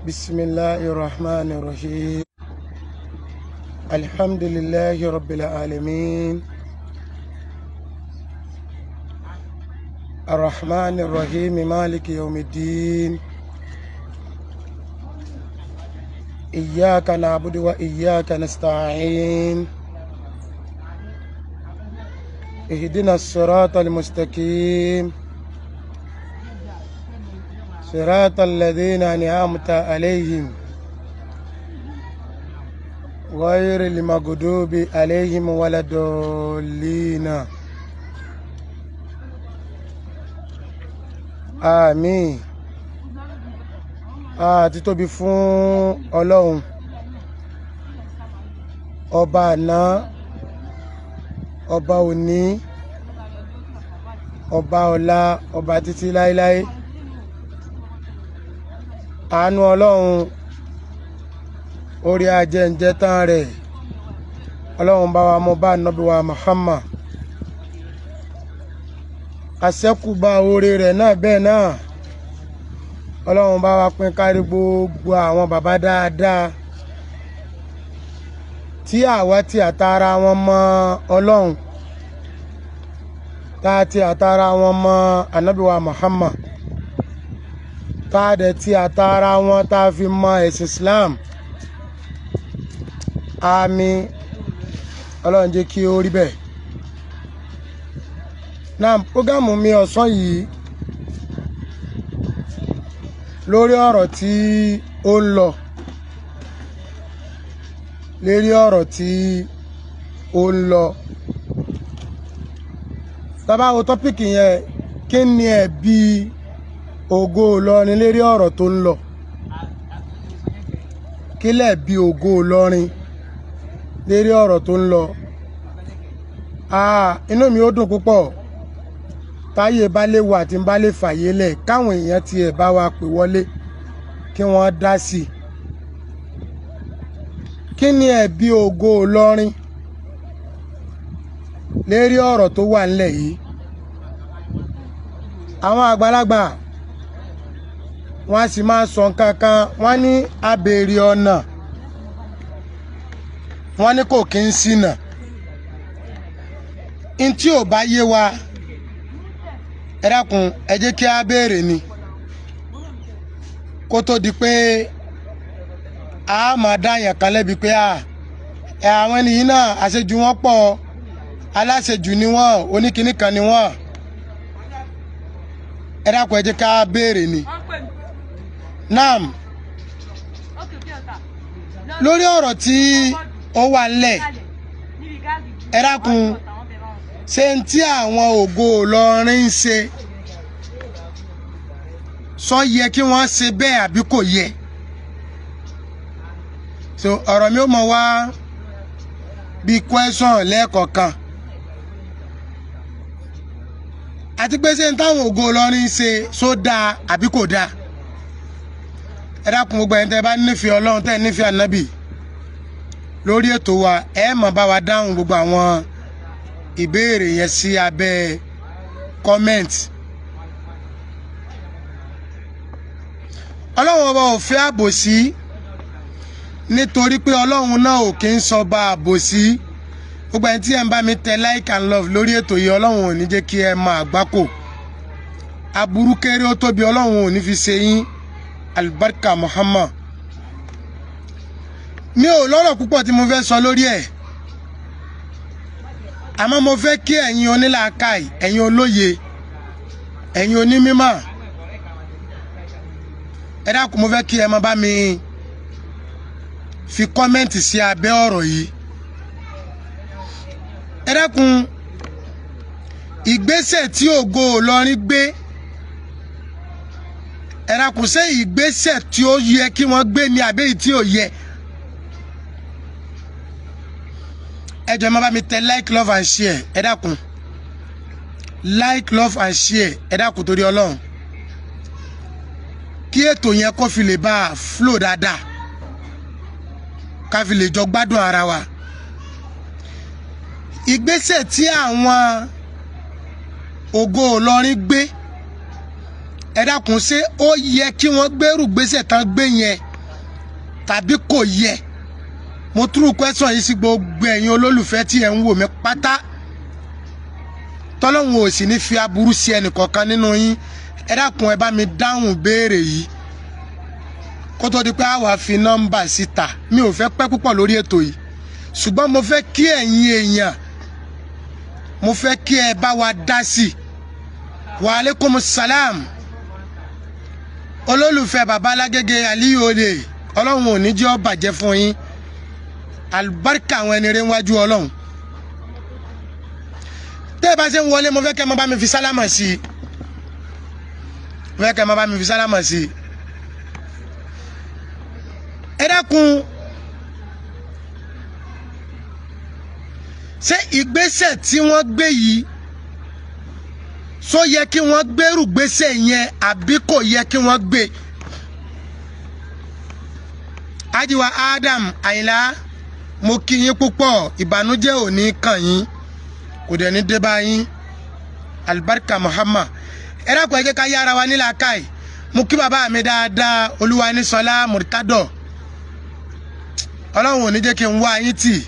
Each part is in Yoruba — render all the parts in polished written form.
بسم الله الرحمن الرحيم. الحمد لله رب العالمين. الرحمن الرحيم، مالك يوم الدين. إياك نعبد وإياك نستعين. اهدنا الصراط المستقيم، صراط الذين أنعمت عليهم، غير المغضوب عليهم ولا الضالين. Àmín. Títóbi fún Ọlọ́run, ọba àná, ọba òní, ọba ọ̀la, ọba títí láéláé. Àánú Ọlọ́run, orí ajẹ́njẹ́ tán rẹ̀, Ọlọ́run bá wa mú bá Ànábì wa Muhammad. Àṣẹ́kùbà oore rẹ̀ náà bẹ́ẹ̀ náà, Ọlọ́run bá wa pín kárí gbogbo àwọn bàbá dáadáa tí àwa ti àtara wọn mọ Ọlọ́run, tá a ti àtara wọn mọ Ànábì wa Muhammad, tá a dẹ̀ ti àtara wọn tá a fi mọ ẹ̀sìn Islam. Àmín. Ọlọ́run jẹ́ kí ó rí bẹ́ẹ̀. Náà, prógámù mi ọ̀sán yìí lórí ọ̀rọ̀ tí ó ń lọ, lérí ọ̀rọ̀ tí ó ń lọ. Tá bá wo tọ́pìkì yẹn, kí ni ẹ̀bi Ògo Ìlọrin lérí ọ̀rọ̀ tó ń lọ? Kí lẹ̀bi Ògo Ìlọrin lérí ọ̀rọ̀ tó ń lọ? Inú mi ó dùn púpọ̀ táyé bá lè wà tí n bá lè fàyè lẹ̀ káwọn èèyàn tiẹ̀ bá wa pè wọlé kí wọ́n dá sí i. Kí ni ẹ̀bi Ògo Ìlọrin lérí ọ̀rọ̀ tó wà ńlẹ̀ yìí? Àwọn àgbàlagbà wọ́n á sì máa sọ nǹkan kan, wọ́n ní abèrè ọ̀nà, wọ́n ní kò kí ń ṣìnà. N tí ò bá yé wa, ẹ dákun, ẹ jẹ́ kí á béèrè ni, kó tó di pé a máa dá yàn kan lẹ́bi pé àwọn ènìyàn náà àṣejù wọn pọ̀, aláṣejù ni wọ́n, oníkíní kan ni wọ́n. Ẹ dákun, ẹ jẹ́ ká béèrè ni. Naam, lórí ọ̀rọ̀ tí ó wà ńlẹ̀, ẹ dákun, ṣé ń tí àwọn Ògo Ìlọrin ń ṣe sọ yẹ kí wọ́n ṣe bẹ́ẹ̀ àbí kò yẹ? So ọ̀rọ̀ mi ó mọ̀ wá bí question lẹ́ẹ̀kọ̀ọ̀kan, àti pé ṣé ń táwọn Ògo Ìlọrin ń ṣe só dáa àbí kò dáa? Ẹ dákun, gbogbo ẹni tẹ́ bá nífẹ̀ẹ́ Ọlọ́run, tẹ́ nífẹ̀ẹ́ Ànábì lórí ètò wa, ẹ máa bá wa dáhùn gbogbo àwọn ìbéèrè yẹn sí abẹ́ comment. Ọlọ́run ọba ò fẹ́ àbòsí, nítorí pé Ọlọ́run náà ò kí ń sọba àbòsí. Gbogbo ẹni tí ẹ ń bá mi tẹ like and love lórí ètò yìí, Ọlọ́run ò ní jẹ́ kí ẹ máa gbáko aburú kéré ó tóbi, Ọlọ́run ò ní fi ṣe yín. Alibarika Muhammad. Mi ò lọ́rọ̀ púpọ̀ tí mo fẹ́ sọ lórí ẹ̀, àmọ́ mo fẹ́ kí ẹ̀yin onílàákàyè, ẹ̀yin olóye, ẹ̀yin onímímọ̀, ẹ dákun, mo fẹ́ kí ẹ máa bá mi fi kọ́mẹ́ǹtì sí abẹ́ ọ̀rọ̀ yìí. Ẹ dákun, ìgbésẹ̀ tí Ògo Ìlọrin gbé, ẹ dákun, ṣé ìgbésẹ̀ tí ó yẹ kí wọ́n gbé ni àbí èyí tí ò yẹ? Ẹ jọ̀ọ́, ẹ máa bá mi tẹ like, love and share. Ẹ dákun, like, love and share. Ẹ dákun, torí Ọlọ́run, kí ètò yẹn kó fi lè bá a flow dáadáa, ká fi lè jọ gbádùn ara wa. Ìgbésẹ̀ tí àwọn Ògo Ìlọrin gbé, ẹ dákun, ṣé ó yẹ kí wọ́n gbérù gbésẹ̀ tán gbé yẹn? tàbí kò yẹ? Mo throw question yìí sí gbogbo ẹ̀yin olólùfẹ́ tí ẹ̀ ń wò mí pátá, tọ́lọ́hun ò sì ní fi aburú sí ẹnìkọ̀ọ̀kan nínú yín. Ẹ dákun, ẹ bá mi dáhùn béèrè yìí kó tó di pé a wá fi nọ́mbà síta. Mi ò fẹ́ pẹ́ púpọ̀ lórí ètò yìí, ṣùgbọ́n mo fẹ́ kí ẹ̀yin èèyàn, mo fẹ́ kí ẹ bá wa dá sí i. Wa aleykum salam, olólùfẹ́ bàbá Alágége Aliyu Olè. Ọlọ́run ò ní jẹ́ ó bàjẹ́ fún yín. Àlùbáríkà àwọn ẹni rẹ̀ wájú Ọlọ́run. Tẹ́ ẹ bá ṣe ń wọlé, mo fẹ́ kẹ́ ẹ má bá mi fi sálámà sí i. Mo fẹ́ kẹ́ ẹ má bá mi fi sálámà sí i. Ẹ dákun, ṣé ìgbésẹ̀ tí wọ́n gbé yìí, só yẹ kí wọ́n gbérù gbésẹ̀ yẹn àbí kò yẹ kí wọ́n gbé? Ajiwa Adam Àyìnlá, mo kí yín púpọ̀. Ìbànújẹ́ ò ní kàn yín, kò dẹ̀ ní dé bá yín. Alibarika Muhammad. Ẹ dákun, ẹ jẹ́ ká yára wa nílà káì. Mo kí bàbá mi dáadáa, Olúwanísọlá Murtado. Ọlọ́run ò ní jẹ́ kí n wá yín tì.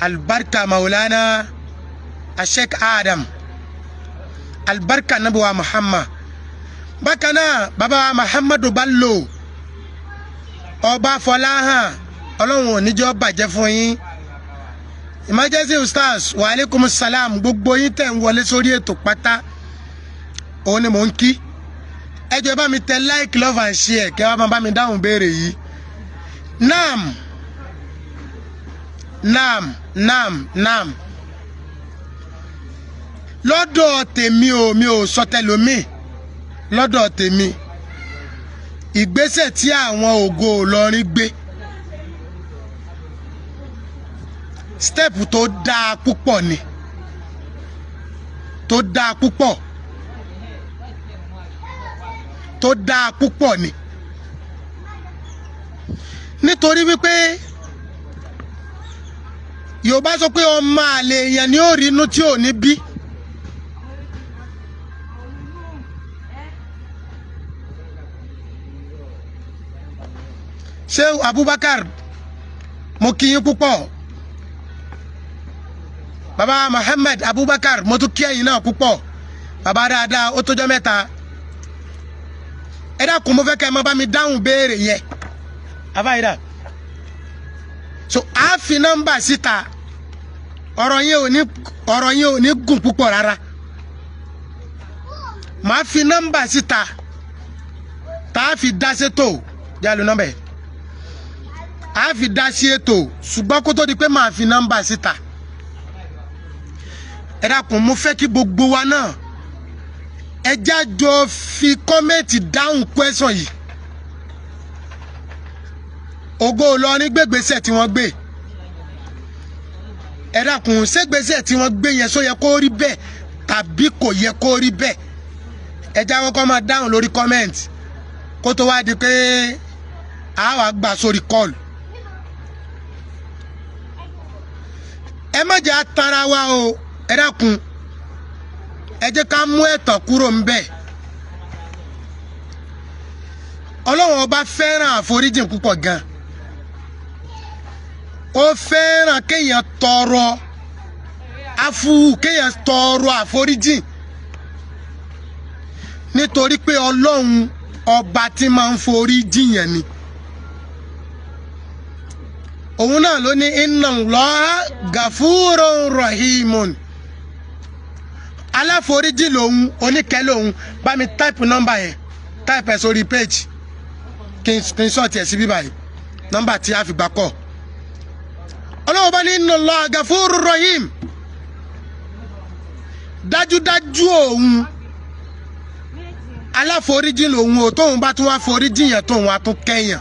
Alibarika Maulana Ashek Adam, alibarika nabiwa Muhammad. Bákan náà, bàbá wa Muhammadu Bello Ọba Fọláhàn, Ọlọ́run ò ní jẹ́ ó bàjẹ́ fún yín. Emergency Ustaz, wa aleykum salam. Gbogbo yín tẹ̀ ń wọlé sórí ètò pátá, òun ni mò ń kí. Ẹ jọ̀ọ́, bá mi tẹ like, love and share, kẹ́ wá máa bá mi dáhùn béèrè yìí. Naam, naam, naam, naam. Lọ́dọ̀ tèmi o, mi ò sọ tẹlómi. Lọ́dọ̀ tèmi, ìgbésẹ̀ tí àwọn Ògo Ìlọrin gbé, step tó dáa púpọ̀ ni, tó dáa púpọ̀, tó dáa púpọ̀ ni, nítorí wípé Yorùbá sọ pé ọmọ àlè èèyàn ni ó rí inú tí ò ní bí. Ṣé Abubakar, mo kí yín púpọ̀. Baba Muhammad Abubakar, mo tún kí ẹ̀yin náà púpọ̀. Baba dáadáa, ó tójọ́ mẹ́ta. Ẹ dákun, mo fẹ́ kẹ́ ẹ má bá mi dáhùn béèrè yẹn àbáyédà. So a fi nọ́mbà síta. Ọ̀rọ̀ yẹn ò ní gùn púpọ̀ rárá. Màá fi nọ́mbà síta tá a fi dá sétò jálù nọ́mbà yẹn, a fi dá sí ètò. Ṣùgbọ́n kó tó di pé màá fi nọ́mbà síta, ẹ dákun, mo fẹ́ kí gbogbo wa náà, ẹ jájọ fi comment dáhùn question yìí. Ògo Ìlọrin gbégbèsè tí wọ́n gbé, ẹ dákun, ṣégbèsè tí wọ́n gbé yẹn, só yẹ kó rí bẹ́ẹ̀ tàbí kò yẹ kó rí bẹ́ẹ̀? Ẹ já kọ́kọ́ máa dáhùn lórí comment kó tó wá di pé a wá gbà sórí call. Ẹ má jẹ́ atara wa o. Ẹ dákun, ẹ jẹ́ ká mú ẹ̀tàn kúrò ńbẹ̀. Ọlọ́run Ọba fẹ́ràn àforíjìn púpọ̀ gan. Ó fẹ́ràn kéèyàn tọrọ afuwu, kéèyàn tọrọ àforíjìn, nítorí pé Ọlọ́run Ọba tí máa ń forí jìyàn ni. Òun náà ló ní inna Allaha gafurun rahimun, aláforíjì lòun, oníkẹ́ lòun. Bá mi type nọ́mbà yẹn, type ẹ̀ sórí page kí n sọ̀tì ẹ̀ sí bíbáyìí, nọ́mbà tí a fi gbà kọ́. Ọlọ́run bá ní inna Allaha gafurun rahim, dájúdájú òun aláforíjì lòun o. Tóun bá tún wá foríjì yẹn, tóun wá tún kẹ́yàn.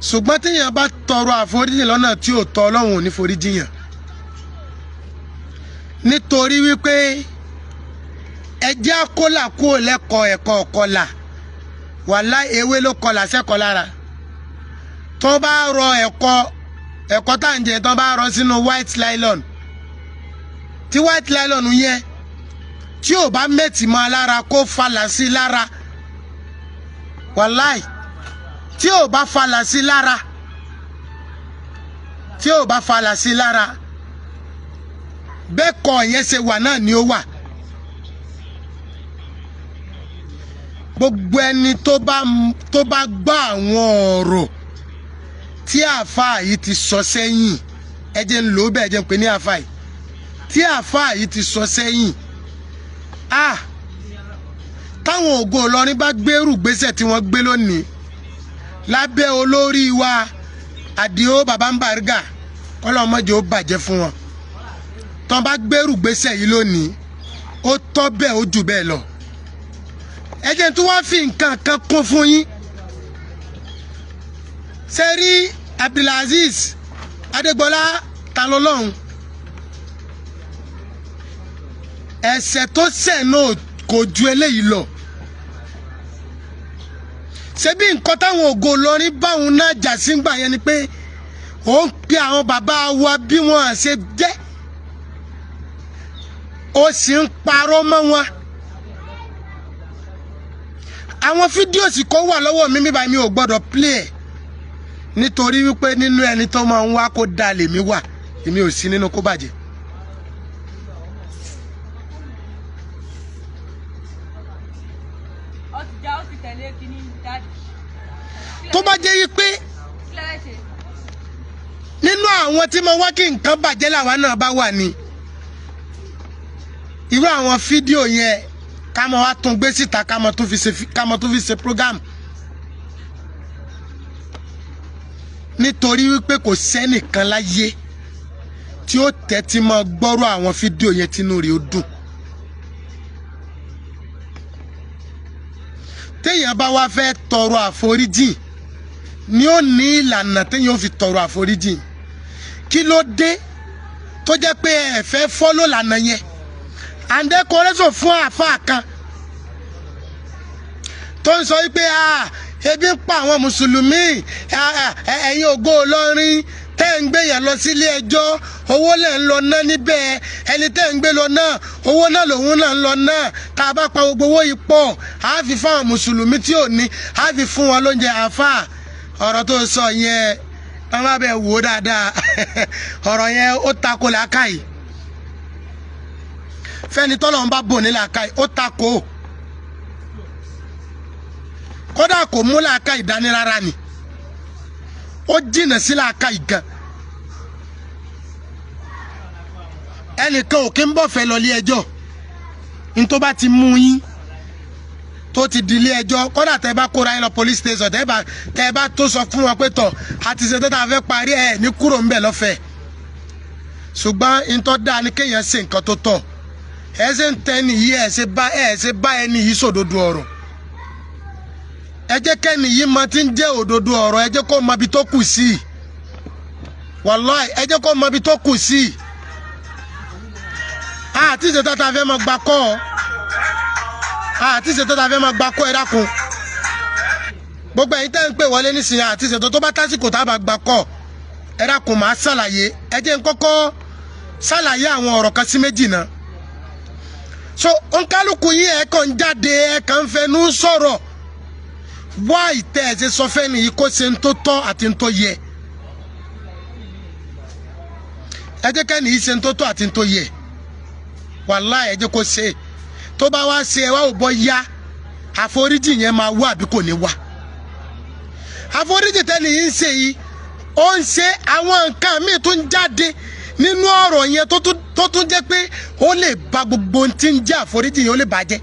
Ṣùgbọ́n tíyàn bá tọrọ àforíjì lọ́nà tí ò tọ́, Ọlọ́run ò ní foríjì yàn, nítorí wípé ẹjẹ́ akólà kúrò lẹ́kọ̀ọ́ ẹ̀kọ́ ọ̀kọlà. Wàhálà ewé ló kọlà sẹ́kọ̀ọ́ lára. Tó bá rọ ẹ̀kọ́, ẹ̀kọ́ tá à ń jẹ, tó bá rọ sínú white nylon, tí white nylon yẹn tí ò bá mẹ́tì mọ́ lára, kó falà sí lára. Wàláì, tí ò bá falà sí lára, tí ò bá falà sí lára, bẹ́ẹ̀ kọ́ yẹn ṣe wà náà ni ó wà. Gbogbo ẹni tó bá gbọ́ àwọn ọ̀rọ̀ tí àáfàá yìí ti sọ sẹ́yìn, ẹ jẹ́ ń lò ó bẹ́ẹ̀, ẹ jẹ́ ń pè ní àáfàá yìí, tí àáfàá yìí ti sọ sẹ́yìn, ah, táwọn Ògo Ìlọrin bá gbérù gbèsè tí wọ́n gbé lónìí lábẹ́ olórí wa Àdìó Baba ń Bariga, kọ́lọ́mọdé ó bàjẹ́ fún wọn, tọ́n bá gbérù gbèsè yìí lónìí, ó tọ́ bẹ́ẹ̀, ó jù bẹ́ẹ̀ lọ. Ẹ jẹ́ tí wọ́n fi nǹkan kan kún fún yín. Ṣe rí Abdulazeez Adégbọlá Talọ́lọ́hún, ẹ̀ṣẹ̀ tó ṣẹ̀ náà kò ju eléyìí lọ. Ṣebí nǹkan táwọn Ògo Ìlọrin báwọn náà jà sí gbà yẹn ni pé ó ń pe àwọn bàbá wa bí wọ́n ṣe jẹ́, ó sì ń parọ́ mọ́ wọn. Àwọn fídíò sì kó wà lọ́wọ́ mi bíbá, mi ò gbọ́dọ̀ play ẹ̀ nítorí wípé nínú ẹni tó máa ń wá kó da lèmi wà, èmi ò sí nínú kó bàjẹ́. Tó bá jẹ́ yí pé nínú àwọn tí mo wá kí nǹkan bàjẹ́ làwa náà bá wà ní irú àwọn fídíò yẹn, ká mọ wá tún gbé síta, ká mọ tún fi ṣe program, nítorí wípé kò sẹ́nìkan láyé tí ó tẹ́tí mọ́ gbọ́rọ̀ àwọn fídíò yẹn tínú rẹ̀ ó dùn. Téèyàn bá wá fẹ́ tọrọ àforíjìn ni ó ní ìlànà téèyàn ó fi tọrọ àforíjìn. Kí ló dé tó jẹ́ pé ẹ fẹ́ fọ́lọ́ lànà yẹn? Àǹdẹ́ kọ́rẹ́sọ̀ fún àáfàá kan tó ń sọ wípé ebi ń pa àwọn mùsùlùmí, ẹ̀yin Ògo Ìlọrin tẹ́ ń gbé yẹn lọ sílé ẹjọ́, owó lẹ̀ ń lọ ná níbẹ̀, ẹni tẹ́ ń gbé lọ náà owó náà lòun náà ń lọ náà, tá a bá pa gbogbo owó yìí pọ̀ á fi fáwọn mùsùlùmí tí ò ní, á fi fún wọn lóúnjẹ. Àáfàá, ọ̀rọ̀ tó sọ yẹn wọ́n bá bẹ̀ wò ó dáadáa, ọ̀rọ̀ yẹn ó tako làákàyè. Fẹ́ni tọ́lọ̀ ń bá bò ní làákàyè, ó tako, kódà kò mú làákàyè dání rárá ni, ó jìnnà sí làákàyè gan. Ẹnìkan ò kí ń bọ̀ fẹ́ lọ ilé ẹjọ́, ní tó bá ti mú yín tó ti di ilé ẹjọ́, kódà tẹ́ bá kóra yín lọ police station, tẹ́ bá tó sọ fún wọn pé tọ̀ àti ṣe tó ta fẹ́ parí ẹ̀ ní kúrò ńbẹ̀ lọ́fẹ̀ẹ́. Ṣùgbọ́n ntọ́ dáa ni kéèyàn ṣe nǹkan tó tọ́. Ẹ ṣe ń tẹ́ nìyí, ẹ ṣe bá ẹni yìí sòdodo ọ̀rọ̀. Ẹ jẹ́ kẹ́ni yìí mọ tí ń jẹ́ òdodo ọ̀rọ̀, ẹ jẹ́ kó mọ ibi tó kù sí. Wàláì, ẹ jẹ́ kó mọ ibi tó kù sí. Àti ṣe tó ta fẹ́ mọ gbà kọ́ ọ, àti ṣètò tá a fẹ́ máa gba kọ́ ẹ dákun. Gbogbo ẹ̀yin tẹ́ ń pè wọlé nísìnyí, àti ṣètò tó bá tásìkò tá a bá gba kọ́ ẹ dákun, màá ṣàlàyé. Ẹ jẹ́ n kọ́kọ́ ṣàlàyé àwọn ọ̀rọ̀ kan sí méjì náà. So nkálukú yín ẹ̀ kàn ń jáde, ẹ̀ kàn ń fẹnu sọ̀rọ̀. Wá ìtẹ́ ẹ̀ ṣe sọ fẹ́ nìyí kó ṣe ń tó tọ́ àti ń tó yẹ. Ẹ jẹ́ kẹ́ni yìí ṣe ń tó tọ́ àti ń tó yẹ. Wàláhì, ẹ jẹ́ kó ṣe. Tó bá wá ṣe, ẹ wá ò bọ́ yá, àforíjì yẹn máa wá àbí kò ní wá. Àforíjì tẹ́ni yìí ń ṣe yìí, ó ń ṣe àwọn nǹkan míì tó ń jáde nínú ọ̀rọ̀ yẹn tó tún jẹ́ pé ó lè ba gbogbo ohun tí ń jẹ́ àforíjì yẹn, ó lè bàjẹ́.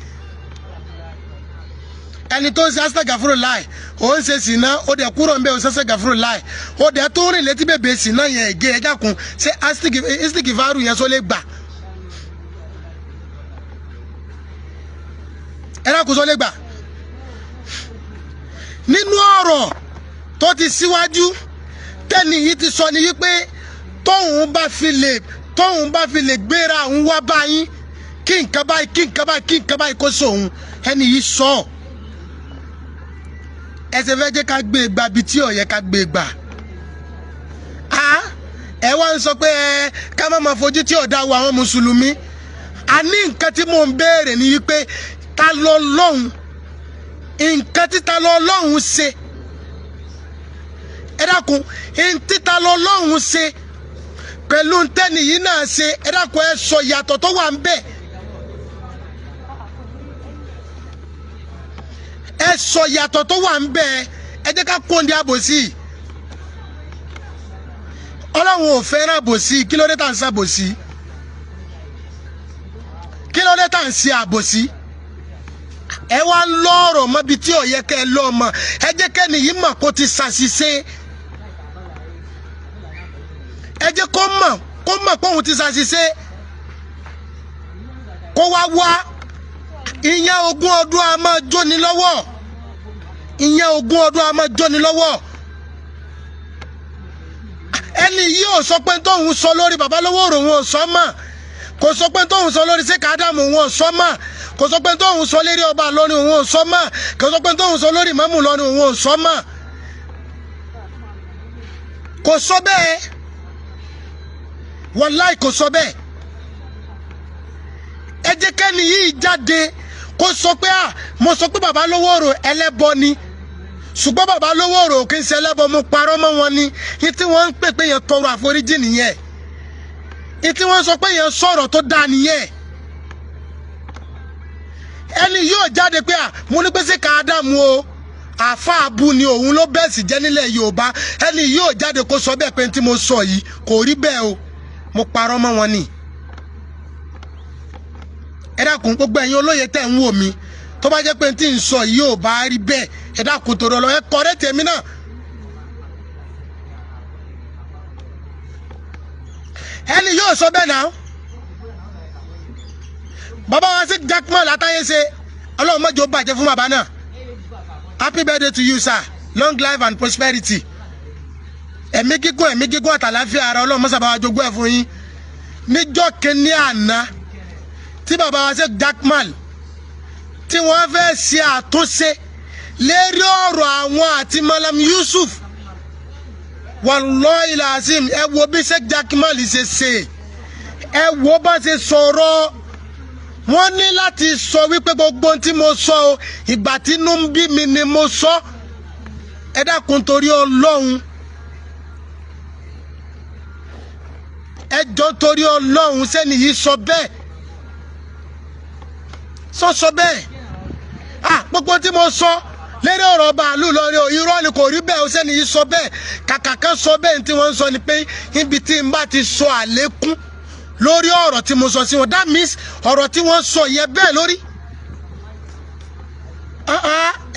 Ẹni tó ń ṣe astagafuru láì, ó ń ṣe sìná, ó dẹ̀ kúrò ń bẹ́, ó ṣe astagafuru láì, ó dẹ̀ tó rìn létí bèbè sìná yẹn ègé. Ẹ dákun, ṣé astigifaru yẹn sọ lè gbà? Ẹ dákun, sọ lè gbà? Nínú ọ̀rọ̀ tó ti síwájú tẹ́ni yìí ti sọ ni wípé tóun bá fi lè gbéra òun wá báyìí, kí nǹkan báyìí, kí nǹkan báyìí, kí nǹkan báyìí kó sóun. Ẹni yìí sọ ẹsẹ̀ fẹ́ jẹ́ ká gbé e gbà bí tí ò yẹ ká gbé e gbà. Ẹ wá ń sọ pé ẹ ká má máa fojú tí ọ̀dà wo àwọn mùsùlùmí. A ní nǹkan tí mò ń béèrè ni wípé ta lọ lọ́hùn Nǹkan títa lọ Ọlọ́run ṣe, ẹ dákun, títa lọ Ọlọ́run ṣe pẹ̀lú ntẹ́ni yìí náà ṣe, ẹ dákun, ẹ sọ ìyàtọ̀ tó wà ń bẹ̀. Ẹ sọ ìyàtọ̀ tó wà ń bẹ̀. Ẹ jẹ́ ká kó ní àbòsí. Ọlọ́run ò fẹ́ràn àbòsí. Kí ló dé tá à ń ṣàbòsí? Kí ló dé tá à ń ṣe àbòsí? Ẹ wá ń lọ́ọ̀rọ̀ mọ́bi tí ò yẹ kẹ́ ẹ lọ́ọ̀ mọ́. Ẹ jẹ́ kẹ́ni yìí mọ̀ kó ti ṣàṣìṣe. Ẹ jẹ́ kó mọ̀, kó mọ̀ pé òun ti ṣàṣìṣe, kó wá wá. Ìyẹn ogún ọdún a máa jóni lọ́wọ́. Ìyẹn ogún ọdún a máa jóni lọ́wọ́. Ẹni yìí ò sọ pé tóun sọ lórí bàbá Lówóró òun ò sọ mọ́. Kò sọ pé tóun sọ lórí Sheikh Adam òun ò sọ mọ́. Kò sọ pé tóun sọ lérí ọba Ìlọrin òun ò sọ mọ́. Kò sọ pé tóun sọ lórí ìmáàmù Ìlọrin òun ò sọ mọ́. Kò sọ bẹ́ẹ̀, wàláì kò sọ bẹ́ẹ̀. Ẹ jẹ́ kẹ́ni yìí jáde kó sọ pé à, mo sọ pé bàbá Lówóró ẹlẹ́bọ ni, ṣùgbọ́n bàbá Lówóró kì í ṣe ẹlẹ́bọ, mo parọ́ mọ́ wọn ni. Ní tí wọ́n ń pè pé yẹn tọrọ àforíjì nìyẹn. Ní tí wọ́n sọ pé yẹn sọ̀rọ̀ tó dáa nìyẹn. Ẹni yóò jáde pé à, mo ní pé sí káádámù o, àáfàá abu ni òun ló bẹ́ẹ̀ sì jẹ́ nílẹ̀ Yorùbá. Ẹni yóò jáde kó sọ bẹ́ẹ̀ pé tí mo sọ yìí kò rí bẹ́ẹ̀ o, mo parọ́ mọ́ wọn ni. Ẹ dákun, gbogbo ẹ̀yin olóye tẹ̀ ń wò mí, tó bá jẹ́ pé tí ń sọ yìí ò bá rí bẹ́ẹ̀, ẹ dákun torí Ọlọ́run, ẹ kọ̀rẹ́ tèmi náà. Ẹni yóò sọ bẹ́ẹ̀ náà. Bàbá wa sí Jackman látàyè ṣe, Ọlọ́run má jẹ́ ó bàjẹ́ fún bàbá náà. Happy birthday to you, sir. Long life and prosperity. Ẹ̀mí gígùn, ẹ̀mí gígùn àtàláfíà ara, Ọlọ́run mọ́sàbá wa jogún ẹ̀ fún yín. Níjọ́ kínní àná tí bàbá wa ṣe Jackman tí wọ́n fẹ́ ṣe àtúnṣe lérí ọ̀rọ̀ àwọn àti Malam Yusuf, wallahi lazim, ẹ wo bí ṣe Jackman ṣe ṣe, ẹ wo bá ṣe sọ̀rọ̀. Wọ́n ní láti sọ wípé gbogbo ohun tí mo sọ o, ìgbà tí inú ń bí mi ni mo sọ. Ẹ dákun torí Ọlọ́run, ẹ jọ torí Ọlọ́run, sẹ́ni yìí sọ bẹ́ẹ̀, sọ bẹ́ẹ̀. Ah, gbogbo tí mo sọ lérí ọ̀rọ̀ bàálù lórí o, irọ́ ni, kò rí bẹ́ẹ̀ o, sẹ́ni yìí sọ bẹ́ẹ̀. Kàkà kan sọ bẹ́ẹ̀, tí wọ́n ń sọ ni pé ibi tí n bá ti sọ àlékún lórí ọ̀rọ̀ tí mo sọ sí wọn, that means ọ̀rọ̀ tí wọ́n sọ yẹn bẹ́ẹ̀ lórí.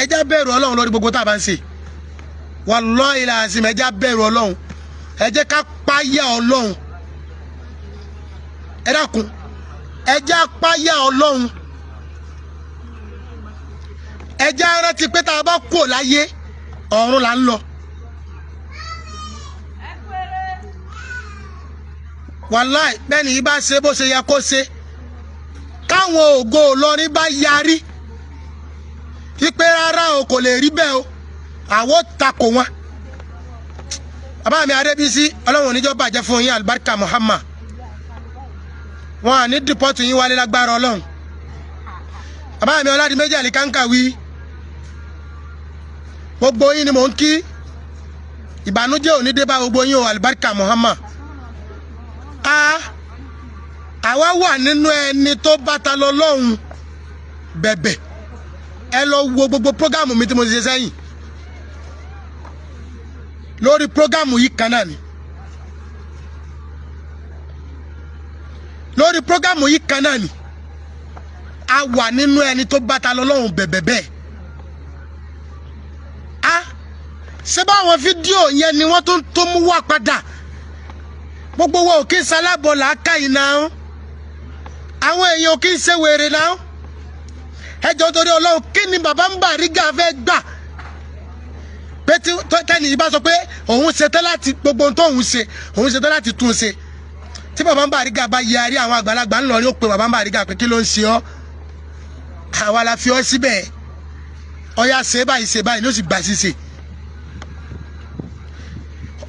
Ẹ jẹ́ bẹ̀rù Ọlọ́run lórí gbogbo tá a bá ń ṣe. Wallahi lazim, ẹ jẹ́ bẹ̀rù Ọlọ́run, ẹ jẹ́ ká páyà Ọlọ́run. Ẹ dákun, ẹ jẹ́ páyà Ọlọ́run. Ẹ jẹ́ rántí pé tá a bá kú láyé, ọ̀run là ń lọ. Wàláì, bẹ́ẹ̀ ni ibà ṣe bó ṣe yẹ kó ṣe, káwọn ògo Ìlọrin bá yarí wípé rárá o, kò lè rí bẹ́ẹ̀ o, àwọn takò wọn. Bàbá mi Adébísí, Ọlọ́run oníjọ́ bàjẹ́ fún yín, alibarika Muhammad. Wọn à ní dìpọ́tù yín wálé lágbára Ọlọ́run. Bàbá mi Ọládìméjì Àlìkáńkà wí, gbogbo yín ni mò ń kí. Ìbànújẹ́ ò ní dé bá gbogbo yín o, alibarika Muhammad. Àwa wà nínú ẹni tó bàtà lọ lọ́hùn bẹ̀bẹ̀. Ẹ lọ wo gbogbo prógámù mi tí mo ti ṣe sẹ́yìn lórí prógámù yìí kan náà ni. Lórí prógámù yìí kan náà ni a wà nínú ẹni tó bàtà lọ lọ́hùn bẹ̀bẹ̀ bẹ́ẹ̀. A ṣé báwọn fídíò yẹn ni wọ́n tó mú wá padà. Gbogbo wa ò kí ń salábọ̀ làákàyè náà, àwọn èèyàn ò kí ń ṣe wèrè náà. Ẹ jọ̀ọ́ torí Ọlọ́run, kí ni bàbá ń Bariga fẹ́ gbà pé tẹ́ni yìí bá sọ pé òun ṣetán láti gbogbo ohun tó òun ṣe, òun ṣetán láti tún ṣe. Tí bàbá ń Bariga bá yarí, àwọn àgbàlagbà ńlọrin ó pe bàbá ń Bariga pé kí ló ń ṣe ọ́, àwa la fi ọ́ síbẹ̀, ọ̀ya ṣe báyìí ṣe báyìí ló sì gbà ṣíṣe.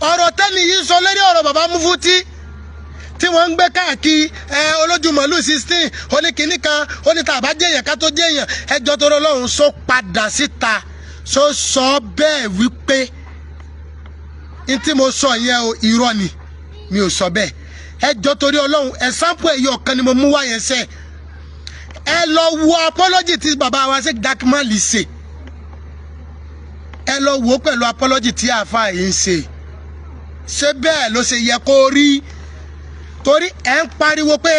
Ọ̀rọ̀ tẹ́ni yìí sọ lórí ọ̀rọ̀ bàbá Mufti tí wọ́n ń gbé káàkiri ẹ olójú màálù 16 oníkìíní kan onítàbá jẹ̀yàn ká tó jẹ̀yàn ẹjọ́ tó lọ́hùn sọ padà síta sọ sọ bẹ́ẹ̀ wípé n tí mo sọ yẹn o irọ́ ni mi ò sọ bẹ́ẹ̀. Ẹjọ́ torí Ọlọ́run ẹ̀sánpù ẹ̀yọ kan ni mo mú wá yẹn sẹ́. Ẹ lọ wo apology tí bàbá wa Sheikh Dakmal ṣe, ẹ lọ wo pẹ̀lú apology tí àáfàá yìí ń ṣe. Ṣé bẹ́ẹ̀ ló ṣe yẹ kó rí? Torí ẹ ń pariwo pé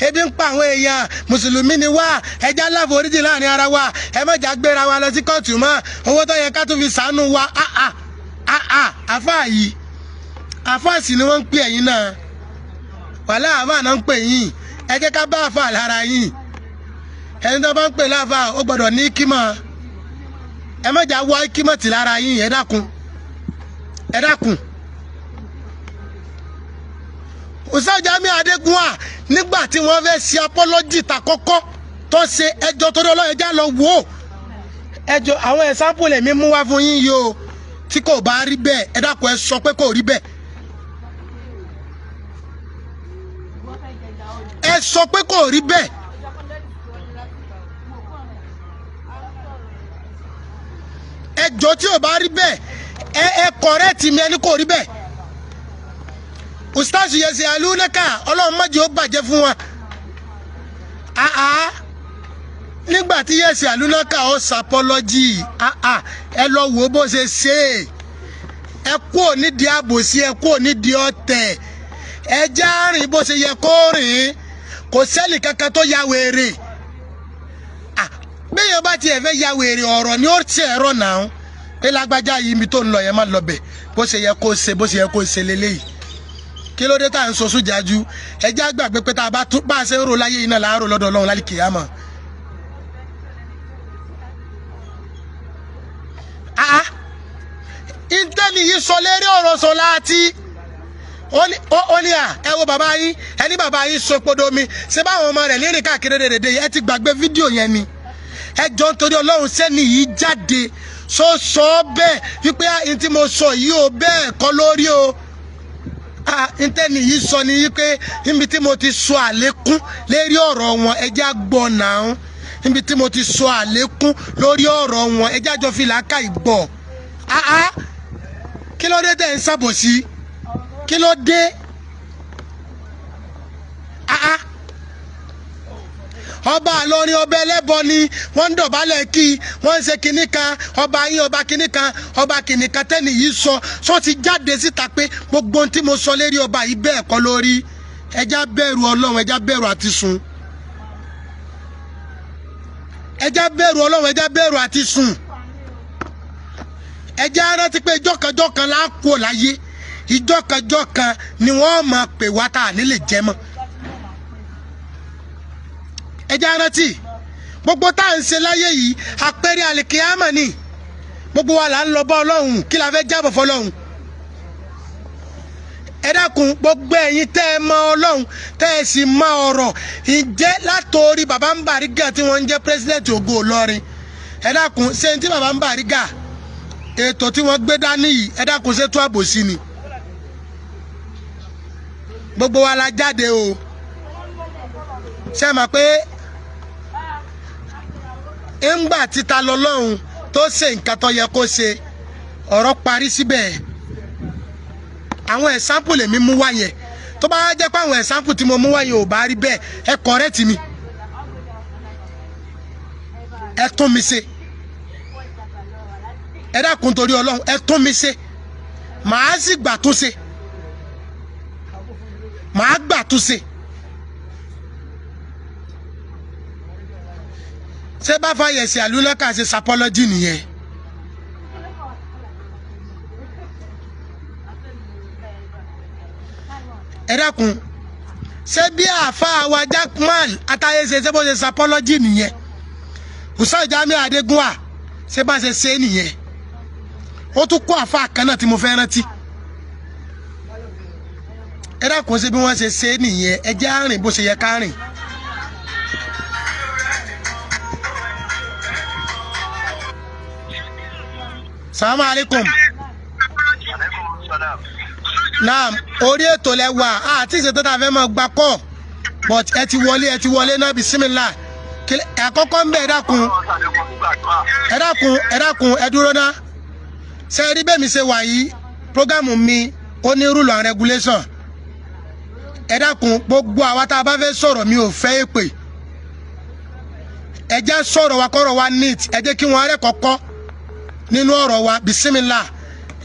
ebi ń pa àwọn èèyàn, mùsùlùmí ni wá, ẹja láforíjì láàrin ara wa, ẹ má jà gbéra wa lọ sí kóòtù mọ́, owó tó yẹ ká tún fi ṣàánú wa. Àáfàá yìí, àáfàá sì ni wọ́n ń pè ẹ̀yin náà, wàhálà àáfàá náà ń pè yín. Ẹ jẹ́ ká bá àáfàá lára yín. Ẹni tó bá ń pè láàfàá ó gbọ́dọ̀ ní kímọ̀. Ẹ má jà wá kímọ̀ tì lára yín. Ẹ dákun, ẹ dákun. Ustaz Jamiu Adégúnwà nígbà tí wọ́n fẹ́ ṣe apology tàkọ́kọ́ tó ṣe, ẹjọ́ torí Ọlọ́run ẹjá lọ wò ó. Ẹjọ́ àwọn example lèmi mú wá fún yín yìí o. Tí kò bá rí bẹ́ẹ̀, ẹ dákun, ẹ sọ pé kò rí bẹ́ẹ̀. Ẹ sọ pé kò rí bẹ́ẹ̀. Ẹjọ́ tí ò bá rí bẹ́ẹ̀, ẹ correct mi, ẹni kò rí bẹ́ẹ̀. Ustaz yẹsẹ alúnẹ́kà, Ọlọ́run má jẹ́ ó bàjẹ́ fún wa. Nígbà tí yẹsẹ alúnẹ́kà ó ṣàpọ́lọ́jì, ẹ lọ wo bó ṣe ṣe é. Ẹ kúò nídìí àbòsí, ẹ kúò nídìí ọ̀tẹ̀, ẹ já rìn bó ṣe yẹ kó rìn. Kò sẹ́nì kankan tó ya wèrè. Bẹ́ẹ̀ bá tiẹ̀ fẹ́ ya wèrè, ọ̀rọ̀ ni ó ṣe ẹ̀rọ náà pé lágbájá yìí ibi tó ń lọ yẹn má lọ bẹ̀, bó ṣe yẹ kó ṣe, bó ṣe yẹ kó ṣe lélẹ́yìí. Kí ló dé tá à ń sọsún jájú? Ẹ já gbàgbé pé tá a bá tún bá a ṣe ń ro láyé iná làárò lọ́dọ̀ Ọlọ́run lálẹ́ kìyàmọ̀. Ìtẹ́ni yìí sọ lérí ọ̀rọ̀ sọ láti ó ní à ẹ wo bàbá yín, ẹni bàbá yín sọ podo mi ṣé báwọn ọmọ rẹ̀ lérìn káàkiri rèdè. Ẹ ti gbàgbé fídíò yẹn ni. Ẹ jọ nítorí Ọlọ́run, sẹ́ni yìí jáde sọ sọ bẹ́ẹ̀ wípé n tí mo sọ yìí o bẹ́ẹ̀ kọ́ lórí o. Ntẹ́ni yìí sọ ni wípé níbi tí mo ti sọ àlékún lérí ọ̀rọ̀ wọn, ẹjẹ́ àgbọ̀ náà. Níbi tí mo ti sọ àlékún lórí ọ̀rọ̀ wọn, ẹjẹ́ àjọ fi làákà ìgbọ̀. Kí ló dé tẹ̀ ń ṣàbòsí? Kí ló dé? Ọba Ìlọrin ọba ẹlẹ́bọ ni wọ́n ń dọ̀bálẹ̀ kí wọ́n ń ṣe kinní kan, ọba yín ọba kinní kan, ọba kinní kan. Tẹ́nì yìí sọ sọ ti jáde síta pé gbogbo ohun tí mo sọ lérí ọba yìí bẹ́ẹ̀ kọ́ lórí. Ẹja bẹ̀rù Ọlọ́run, ẹja bẹ̀rù àti sùn. Ẹja bẹ̀rù Ọlọ́run, ẹja bẹ̀rù àti sùn. Ẹja rántí pé ìjọkànjọkàn la kú ò láyé, ìjọkànjọkàn ni wọ́n máa pè wá tá à ní lè jẹ mọ́. Ẹja rántí gbogbo tá à ń ṣe láyé yìí, àpẹẹrẹ àlìkíyàmà ni. Gbogbo wa là ń lọ bá Ọlọ́run, kí la fẹ́ jábọ̀ fọlọ́run? Ẹ dákun, gbogbo ẹ̀yin tẹ́ ẹ mọ Ọlọ́run, tẹ́ ẹ sì mọ ọ̀rọ̀, ǹjẹ́ látòrí bàbá ń Bariga tí wọ́n ń jẹ́ pírẹsidẹ́ǹtì Ògo Ìlọrin, ẹ dákun, ṣé ní tí bàbá ń Bariga ètò tí wọ́n gbé dání yìí, ẹ dákun, ṣé tó àbòsí ni? Gbogbo wa la jáde o. Ṣé ẹ mọ̀ pé ńgbà títa lọ́lọ́run tó ṣe nǹkan tó yẹ kó ṣe, ọ̀rọ̀ parí síbẹ̀. Àwọn ẹ̀sáǹpù lèmi mú wá yẹn. Tó bá jẹ́ pé àwọn ẹ̀sáǹpù tí mo mú wá yẹn ò bá rí bẹ́ẹ̀, ẹ kọ̀rẹ́tì mi, ẹ tún mi ṣe. Ẹ dákun torí Ọlọ́run, ẹ tún mi ṣe, màá sì gbà tún ṣe, màá gbà tún ṣe. Ṣé bá fàyẹ̀sì àlùlọ́kà ṣe sapọ́lọ́jì nìyẹn? Ẹ dákun, ṣé bí àáfàá wa Jackman Atáyéṣe ṣé bó ṣe sapọ́lọ́jì nìyẹn? Ustaz Jamiu Adégúnwà ṣé bá ṣe ṣe nìyẹn? Ó tún kó àáfàá kan náà tí mo fẹ́ rántí. Ẹ dákun, ṣé bí wọ́n ṣe ṣe nìyẹn? Ẹ jẹ́ á rìn bó ṣe yẹ ká rìn. Salamu alaikum. Naam, orí ètò lẹ wà, àti ìṣètò tá a fẹ́ máa gba kọ́, but ẹ ti wọlé, ẹ ti wọlé náà. Bisimilá. Àkọ́kọ́ ń bẹ̀, ẹ dákun, ẹ dákun, ẹ dákun, ẹ dúró ná. Ṣe rí bẹ́ẹ̀ mi ṣe wà yìí, program mi ó ní rule and regulation. Ẹ dákun, gbogbo àwa tá a bá fẹ́ sọ̀rọ̀, mi ò fẹ́ èpè. Ẹ jẹ́ sọ̀rọ̀ wa kọ́rọ̀ wa neat. Ẹ jẹ́ kí wọ́n rẹ́ kọ́kọ́ nínú ọ̀rọ̀ wa. Bisimilá.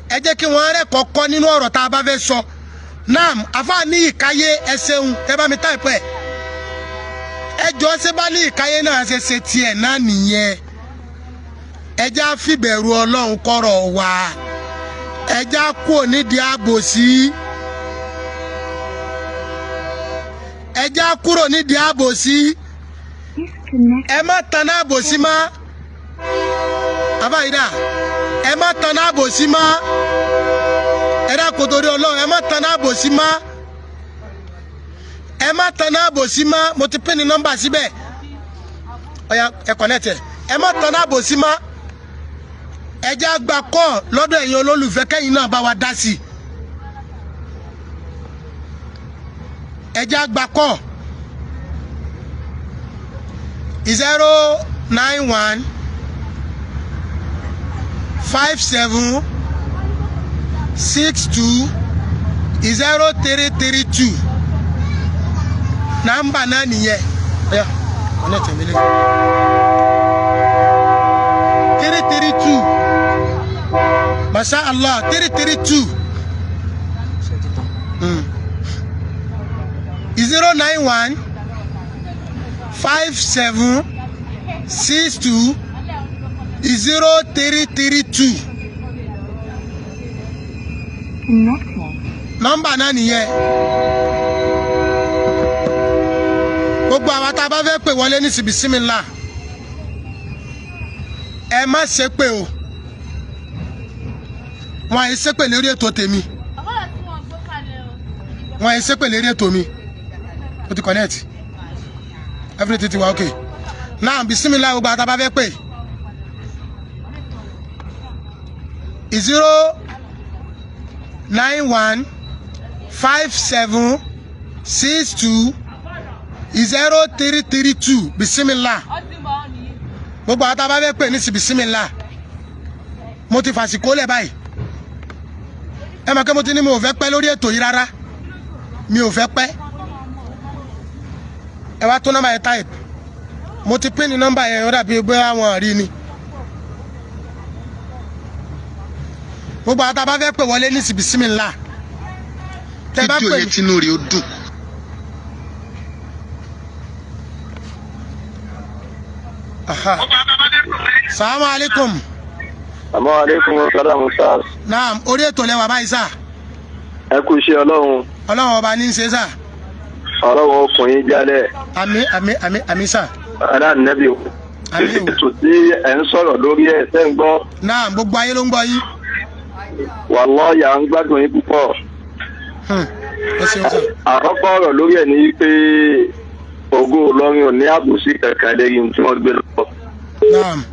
Ẹ jẹ́ kí wọ́n rẹ́ kọ́kọ́ nínú ọ̀rọ̀ tá a bá fẹ́ sọ. Naam, àfa ní ìkáyé, ẹ ṣeun, ẹ bá mi type ẹ. Ẹ jọ, ṣé bá ní ìkáyé náà ṣe ṣe tiẹ̀ náà nìyẹn? Ẹ jẹ́ á fìbẹ̀rù Ọlọ́run kọ́rọ̀ wa. Ẹ jẹ́ á kúrò nídìí àbòsí. Ẹ jẹ́ á kúrò nídìí àbòsí. Ẹ má taná àbòsí mọ́. Àbáyídà, ẹ má taná àbòsí mọ́. Ẹ dákun, torí Ọlọ́run, ẹ má taná àbòsí mọ́, ẹ má taná àbòsí mọ́. Mo ti pín ní nọ́mbà síbẹ̀. Ọ̀yà, ẹ connect ẹ. Ẹ má taná àbòsí mọ́. Ẹ jẹ́ á gba kọ́ lọ́dọ̀ ẹ̀yin olólùfẹ́, kẹ́yìn náà bá wa dá sí i. Ẹ jẹ́ á gba kọ́ 09157620332. Nọ́mbà náà nìyẹn. Ọ̀yà, connect mi lé 332. Masha Allah, 332, 09157620332. Nọ́mbà náà nìyẹn. Gbogbo àwa tá a bá fẹ́ pè wọlé ní sibisimilá, ẹ má ṣe pé o. Wọn àyè ṣépè lérí ètò tèmi, wọn àyè ṣépè lérí ètò mi. O ti connect, everything ti wà okay náà. Bisimilá. Gbogbo àwa tá a bá fẹ́ pè, 09157620332. Bisimilá. Gbogbo àwọn tá a bá fẹ́ pè ní sí, bisimilá. Mo ti fàsìkò lẹ̀ báyìí. Ẹ mọ̀ pé mo ti ní mi ò fẹ́ pẹ́ lórí ètò yìí rárá, mi ò fẹ́ pẹ́. Ẹ wá tó nọ́mbà yẹn type. Mo ti pín ní nọ́mbà yẹn, ó dàbí bóyá wọn rí ni. Gbogbo àwọn tá a bá fẹ́ pè wọlé ní sí, bisimilá. Tẹ bá Fídíò pè yẹn, tínú rẹ̀ ó dùn. Aha. Salamu alaikum. Àmọ́ aleykum salaam sars. Naam, orí ètò lẹ́wà báyìí sà. Ẹ kú iṣẹ́ Ọlọ́run. Ọlọ́run ọba ní í ṣe sà. Ọlọ́run ọkùnrin jálẹ̀. Àmín, àmín, àmín, àmín sà. Aláǹnẹ́bí. Àmín o. Ètò tí ẹ̀ ń sọ̀rọ̀ lórí ẹ̀ ṣẹ́ ń gbọ́. Naam, gbogbo ayé ló ń gbọ́ yín. Wàláhì, à ń gbádùn yín púpọ̀. Ẹ ṣeun sà. Àkọ́kọ́ ọ̀rọ̀ lórí ẹ̀ ni pé Ògo Ìlọrin ò ní àbòsí kankan lérí tí wọ́n gbé lọ. Naam.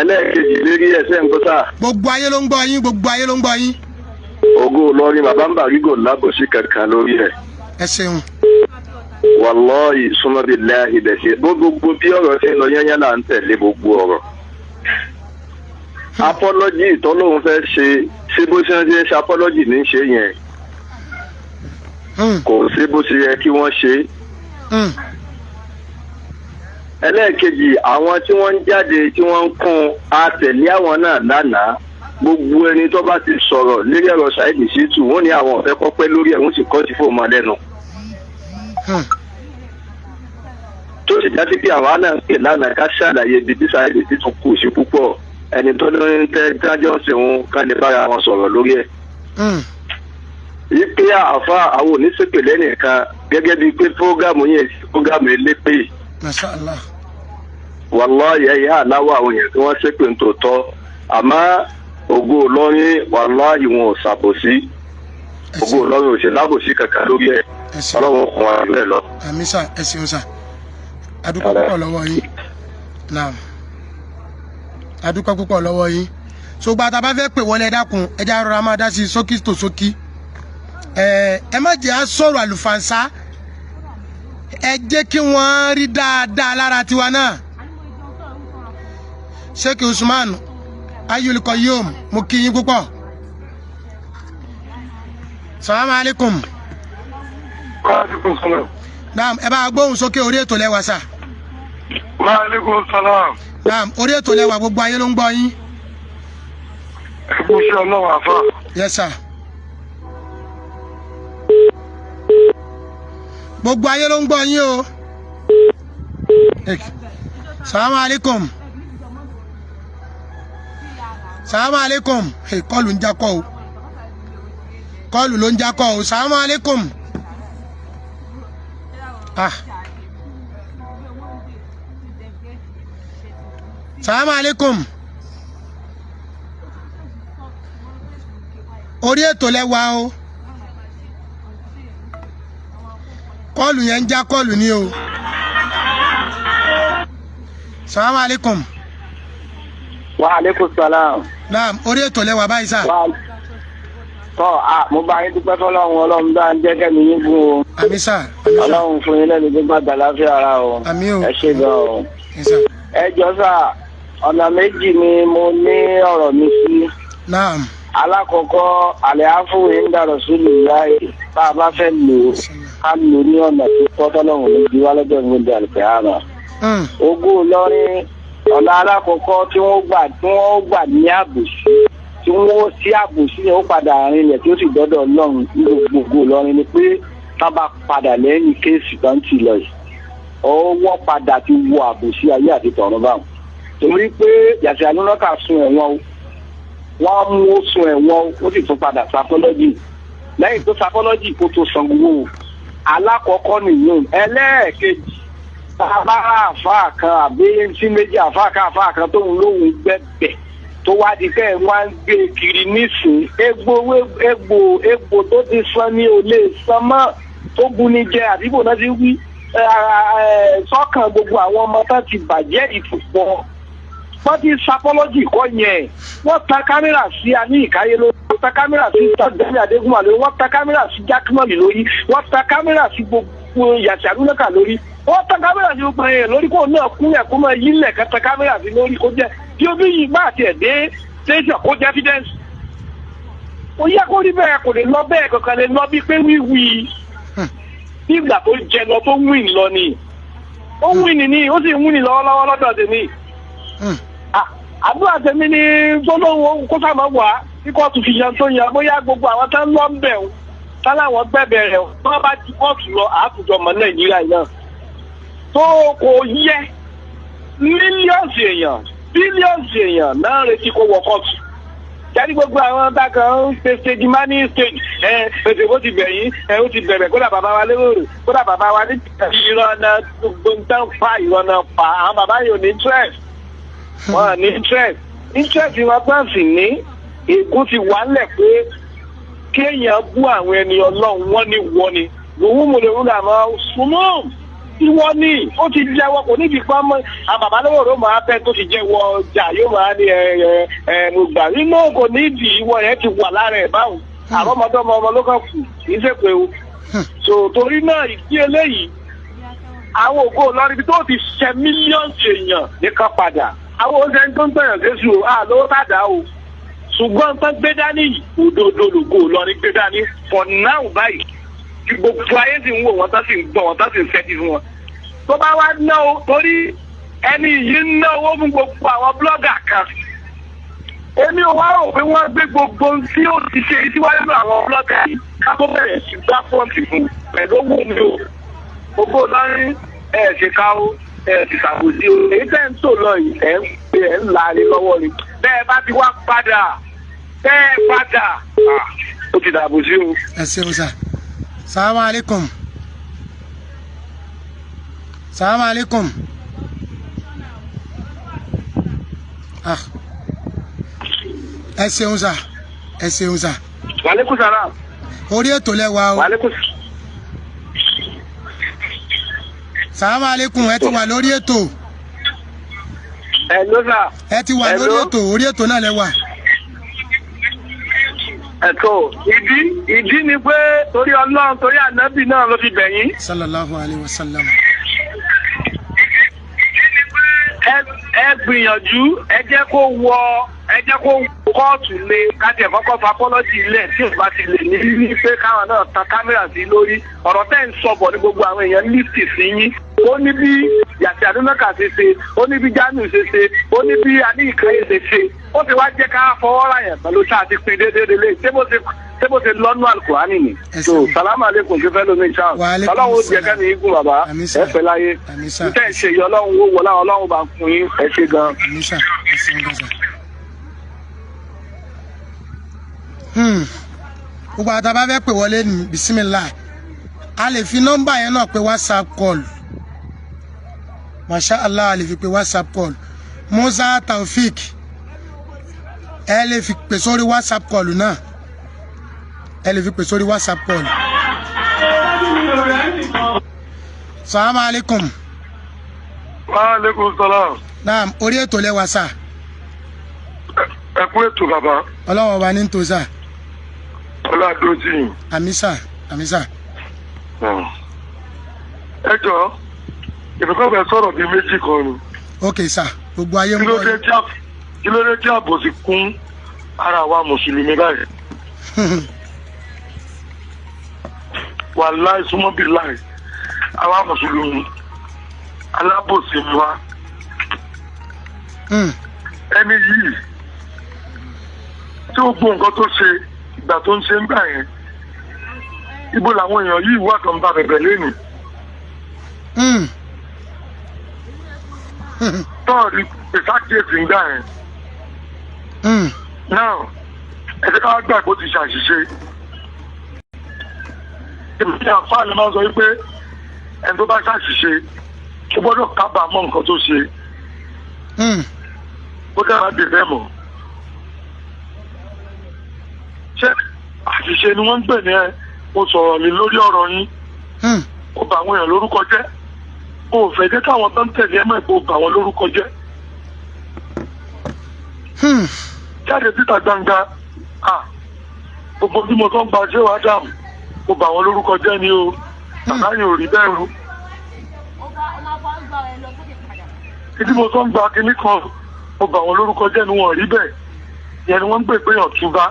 Ẹlẹ́ẹ̀kejì lérí ẹ̀, ṣẹ́ ń gbọ́ sà? Gbogbo ayé ló ń gbọ́ yín, gbogbo ayé ló ń gbọ́ yín. Ògo Ìlọrin, bàbá ń bàrígò lábòsí kankan lórí ẹ̀. Ẹ ṣeun. Wàláhì súnmọ́ bíi láàyè bẹ̀ ṣe gbogbo bí ọ̀rọ̀ ṣe ń lọ yányán là ń tẹ̀lé gbogbo ọ̀rọ̀. Apology tọ́lọ́hún fẹ́ ṣe, ṣé bó ṣe ń ṣe ṣe apology ní ṣe yẹn? Kò sí bó ṣe yẹ kí wọ́n ṣe. Ẹlẹ́ẹ̀kejì, àwọn tí wọ́n ń jáde tí wọ́n ń kún a tẹ̀lé àwọn náà lánàá. Gbogbo ẹni tó bá ti sọ̀rọ̀ lórí ọ̀rọ̀ Saheed Shittu, wọ́n ní àwọn ọ̀fẹ́ kọ́pẹ́ lórí ẹ̀, wọ́n sì kọ́ sí fóònù lẹ́nu. Tó sì já sí pé àwa náà ń pè lánàá ká ṣàlàyé ibi tí Saheed Shittu kù sí púpọ̀, ẹni tó ní tẹ́ dájọ́ ṣeun ká lè bára wọn sọ̀rọ̀ lórí ẹ̀. Yí pé àfa àwọn oníṣèpè lẹ́nìkan gẹ́gẹ́ bíi pé prógámù yẹn prógámù elépè. Masha Allah. Wàláhì, ẹ̀yà aláwọ̀ àwọn èèyàn tí wọ́n ṣépè ń tòótọ́, àmọ́ Ògo Ìlọrin, wàláhì, wọn ò ṣàbòsí. Ẹ Ògo ṣeun. Ìlọrin ò ṣe lábòsí kankan lórí ẹ̀. Ẹ ṣeun. Ọlọ́run kún wa bẹ́ẹ̀ lọ. Àmín sà, ẹ ṣeun sà. Adúpẹ́ púpọ̀ lọ́wọ́ yín. Naam, adúpẹ́ púpọ̀ lọ́wọ́ yín. Ṣùgbọ́n àtàbá fẹ́ pè wọlé, ẹ dákun, ẹ jẹ́ arọra máa dá sí sókí tó sókí. Ẹ má jẹ́ á sọ̀rọ̀ àlùfànṣá, ẹ jẹ́ kí wọ́n rí dáadáa lára tiwa náà. Sheikh Usman Ayul Qayyum, mo kí yín púpọ̀. Salamu alaykum. Waaleykum salaam. Naam, ẹ bá gbóhùn sókè, orí ètò lẹ́wà sà. Waaleykum salaam. Naam, orí ètò lẹ́wà, gbogbo ayé ló ń gbọ́ yín. Ẹ kú iṣẹ́ Ọlọ́run, àfa. Yes sir. Gbogbo ayé ló ń gbọ́ yín o. Salamu alaykum. Salamu alaykum. Call ń jákọ́ o. Call ló ń jákọ́ o. Salamu alaykum. Ah. Salamu alaykum. Orí ètò lẹ́wà o. Call yẹn ń já call ni o. Salamu alaykum. Wa aleykum salam. Naam, orí ètò lẹ́wà báyìí sá. Tọ́ a mo bá yín dúpẹ́ fọlọ́run, Ọlọ́run bá ń jẹ́ kẹ́mi yín gún o. Àmín sà. Àmín sà. Ọlọ́run fún yín lẹ́nu gbígbà gbàláfíà ara o. Àmín o. Ẹ ṣé gan o. Ẹ jọ sà, ọ̀nà méjì ni mo ní ọ̀rọ̀ mi sí. Naam. Alákọ̀ọ́kọ́, àlẹ́áfù inda Rasulillahi, bá a bá fẹ́ lò ó, ká lò ní ọ̀nà tó tọ́ tọ́lọ́run ní bí wá lọ́jọ́ ìgbìndé àlùkìyámà. Ogún Ìlọrin, ọ̀nà alákọ̀ọ́kọ́ tí wọ́n gbà ní àbòsí, tí wọ́n sí àbòsí yẹn ó padà rinlẹ̀ tí ó sì gbọ́dọ̀ Ọlọ́run ní gbogbo Ìlọrin ni pé tá bá padà lẹ́yìn kéèsì tó ń tì lọ yìí, ọwọ́ padà ti wọ àbòsí ayé àti tọ̀run báwọn. Torí pé Yàtì Alúnákà sun ẹ̀wọ̀n o, wọ́n mú ó sun ẹ̀wọ̀n o, ó sì tún padà sapọ́lọ́jì. Lẹ́yìn tó sapọ́lọ́jì kó tó san gbogbo o. Alákọ̀ọ́kọ́ nìyẹn. Ẹlẹ́ẹ̀kejì, bàbá àfáà kan àbí tí méjì àfáà kan àfáà kan tóun lóun gbẹ̀bẹ̀ tó wá di kẹ́ ẹ̀ wá ń gbé kiri nísìn, egbò egbò egbò tó ti san ni ò lè san mọ́, tó bu ni jẹ àdìbò náà ti wí sọ́kàn gbogbo àwọn ọmọ tán ti bàjẹ́ ìtùpọ̀. Wọ́n ti sapọ́lọ́jì kọ́ yẹn, wọ́n ta kámẹ́rà sí a ní ìkáyé lórí, wọ́n ta kámẹ́rà sí sàgbẹ́mí adégúnwà lórí, wọ́n ta kámẹ́rà sí jákèmọ́lì lórí, wọ́n ta kámẹ́rà sí gbogbo Yàtì Alúnákà lórí, wọ́n ta kámẹ́rà sí gbogbo yẹn lórí, kó náà kúnlẹ̀ kó máa yílẹ̀ ká ta kámẹ́rà sí lórí, kó jẹ́ tí ó bí yìí bá àti ẹ̀ dé tẹ́sán kó jẹ́ evidence. Ó yẹ kó rí bẹ́ẹ̀, kò lè lọ bẹ́ẹ̀, kankan lè lọ bí pé wíwí bí ìgbà tó jẹ lọ tó wìn lọ ni, ó wìn ní, ó sì ń wìn lọ́wọ́lọ́wọ́ lọ́dọ̀ tèmi. Àdúrà tèmi ni gbólóhùn kó sábà wà kí kóòtù fi yan tó yan, bóyá gbogbo àwọn tá ń lọ ń bẹ̀ ń táláwọn gbẹ̀bẹ̀ rẹ̀ wọ́n bá ti kóòtù lọ àtúnjọ mọ́ Nàìjíríà náà tó kò yẹ. Mílíọ̀nù èèyàn, bílíọ̀nù èèyàn náà retí kó wọ kóòtù. Jáde gbogbo àwọn tákan ń ṣe stage money stage, ẹ ètò ìbò ti bẹ̀yìn, ẹ ó ti bẹ̀rẹ̀, kódà bàbá wa lérò, kódà bàbá wa ní ìrọ̀nà gbogbo ń tán pa ìrọ̀nà pa, àwọn bàbá yìí ò ní interest, wọn ní interest interest wọn bá sì ní ègún ti wà ńlẹ̀ pé kéèyàn bú àwọn ẹni Ọlọ́run, wọ́n ní wọ́n ni lòun mo lè rúnà àmọ́ súnmọ́ ìwọ ni ó ti jẹ́wọ́, kò níbi pamọ́. Àwọn bàbá lọ́wọ́ ló máa fẹ́ tó ti jẹ́wọ́ ọjà yóò máa ní ẹ ẹ ẹ mo gbà nínú, kò ní ìdí ìwọ yẹn ti wà lára ẹ̀ báwọn àwọn ọmọdé ọmọ ló kàn kù kì í ṣèpè o. So torí náà ìdí eléyìí, àwọn ògo Ìlọrin ibi tó ti ṣe mílíọ̀nù èèyàn nìkan padà, àwọn oúnjẹ tó ń tọ̀yàn séṣu o, àlówó tàdá o, ṣùgbọ́n tán gbé dání yìí òdodo lògo Ìlọrin gbé dání for now báyìí, tí gbogbo ayé sì ń wò wọ́n, tán sì ń gbọ́ wọ́n, tán sì ń fẹ́ fún wọn. Tó bá wá ná o, torí ẹni yìí ń ná owó fún gbogbo àwọn blọ́gà kan, èmi ò wá rò pé wọ́n gbé gbogbo ohun tí ó ti ṣe síwájú àwọn blọ́gà yìí ká tó bẹ̀rẹ̀ sí gbá fọ́ǹtì fún pẹ̀lú owó mi o. Gbogbo Ìlọrin ẹ̀ ṣe ká o, ẹ̀ sì ṣàbòsí o, èyí tẹ́ ń tò lọ yìí ẹ̀ ń pè ẹ̀ ń láre lọ́wọ́ ni, bẹ́ẹ̀ bá ti wá padà bẹ́ẹ̀ padà ó ti dàbòsí o. Ẹ ṣeun sà. Salamu alaykum. Salamu alaykum. Ah. Ẹ ṣeun sà, ẹ ṣeun sà. Wàlékún sàlám. Orí ètò lẹ́wà o. Wàlékún. Salamu alaykum, ẹ ti wà lórí ètò. Hello sà. Ẹ ti wà lórí ètò, orí ètò náà lẹ́wà. Ẹ̀tọ́ ìdí ni pé torí Ọlọ́run torí ànábì náà ló fi bẹ̀ yín. Sallallahu alayhi wa sallam. Ẹ gbìyànjú, ẹ jẹ́ kó wọ kóòtù lé kájí ẹ̀ kọ́kọ́ fakọ́lọ́jì ilẹ̀ tí ò bá ti lè ní pé káwọn náà tan kámẹ́rà sí lórí ọ̀rọ̀ tẹ́ ń sọ̀bọ̀ ní gbogbo àwọn èèyàn lífì sí yín. Ó ní bí Yàtì Adúnákà ṣe ṣe, ó ní bí Jamiu ṣe ṣe, ó ní bí Aníyìkáyé ṣe ṣe. Ó ti wá jẹ́ ká fọwọ́ ra yẹn pẹ̀lú sáà ti pin déédéé lé. Ṣé bó ṣe lọ́nú Àlùkùránì ni? So salamu aleykum ṣe fẹ́ lómi ṣáà. Ọlọ́run ó jẹ́ kẹ́mi igun bàbá. Ẹ fẹ́ láyé. Tẹ́ ẹ ṣe yọ Ọlọ́run ó wọlá Ọlọ́run bá fún yín. Ẹ ṣe gan. Gbogbo àtàbà bá fẹ́ pè wọlé ní bisimilah, a lè fi nọ́mbà yẹn náà pé WhatsApp call. Masha Allah, a lè fi pé WhatsApp call. Musa Taofik, ẹ lè fi pè sórí WhatsApp call náà, ẹ lè fi pè sórí WhatsApp call. Salaam alaikum. Wa alaikum salam. Naam, orí ètò lẹ́wà sá. Ẹ kú ètò bàbá. Ọlọ́run ọba ní tó sá. Ọlọ́dún tí yìí. Àmísà, àmísà. Ẹ jọ, ìfikọ́ fẹ́ sọ̀rọ̀ bíi méjì kan ni. Ok sá, gbogbo ayé ń bọ̀. Kí ló dé tí àbòsí kún ara wa mùsùlùmí báyìí? Wàláì súnmọ́ bíi láì, àwa mùsùlùmí alábòsí ni wa. Ẹni yìí tí ó gbọ́ nǹkan tó ṣe ìgbà tó ń ṣe ń gbà yẹn, ibo làwọn èèyàn yìí wà tó ń bá bẹ̀bẹ̀ lẹ́nu. Tọ́ọ̀rì ìsákìyèsí ń gbà yẹn. Now, ẹ jẹ́ ká gbà pé ó ti ṣàṣìṣe. Èmi àǹfààní máa ń sọ wípé ẹni tó bá ṣàṣìṣe ó gbọ́dọ̀ kábàámọ̀ nǹkan tó ṣe. Ó dára dè bẹ́ẹ̀ mọ́. Ṣé àṣìṣe ni wọ́n ń pè ní ẹ? Mo sọ̀rọ̀ mi lórí ọ̀rọ̀ yín. Ó bà àwọn èèyàn lórúkọ jẹ́. O ò fẹ́ jẹ́ káwọn tó ń tẹ̀lé ẹ mọ̀ pé ó bà wọ́n lórúkọ jẹ́. Jáde síta gbangba, gbogbo bí mo tó ń gba ṣé wàá dààmú, ó bà wọ́n lórúkọ jẹ́ ni o. Bàbá yìí ò rí bẹ́ẹ̀ o. Ibi mo tó ń gba kinní kan, ó bà wọ́n lórúkọ jẹ́ ni wọ́n rí bẹ́ẹ̀. Ìyẹn ni wọ́n ń pè pé yàn túbá.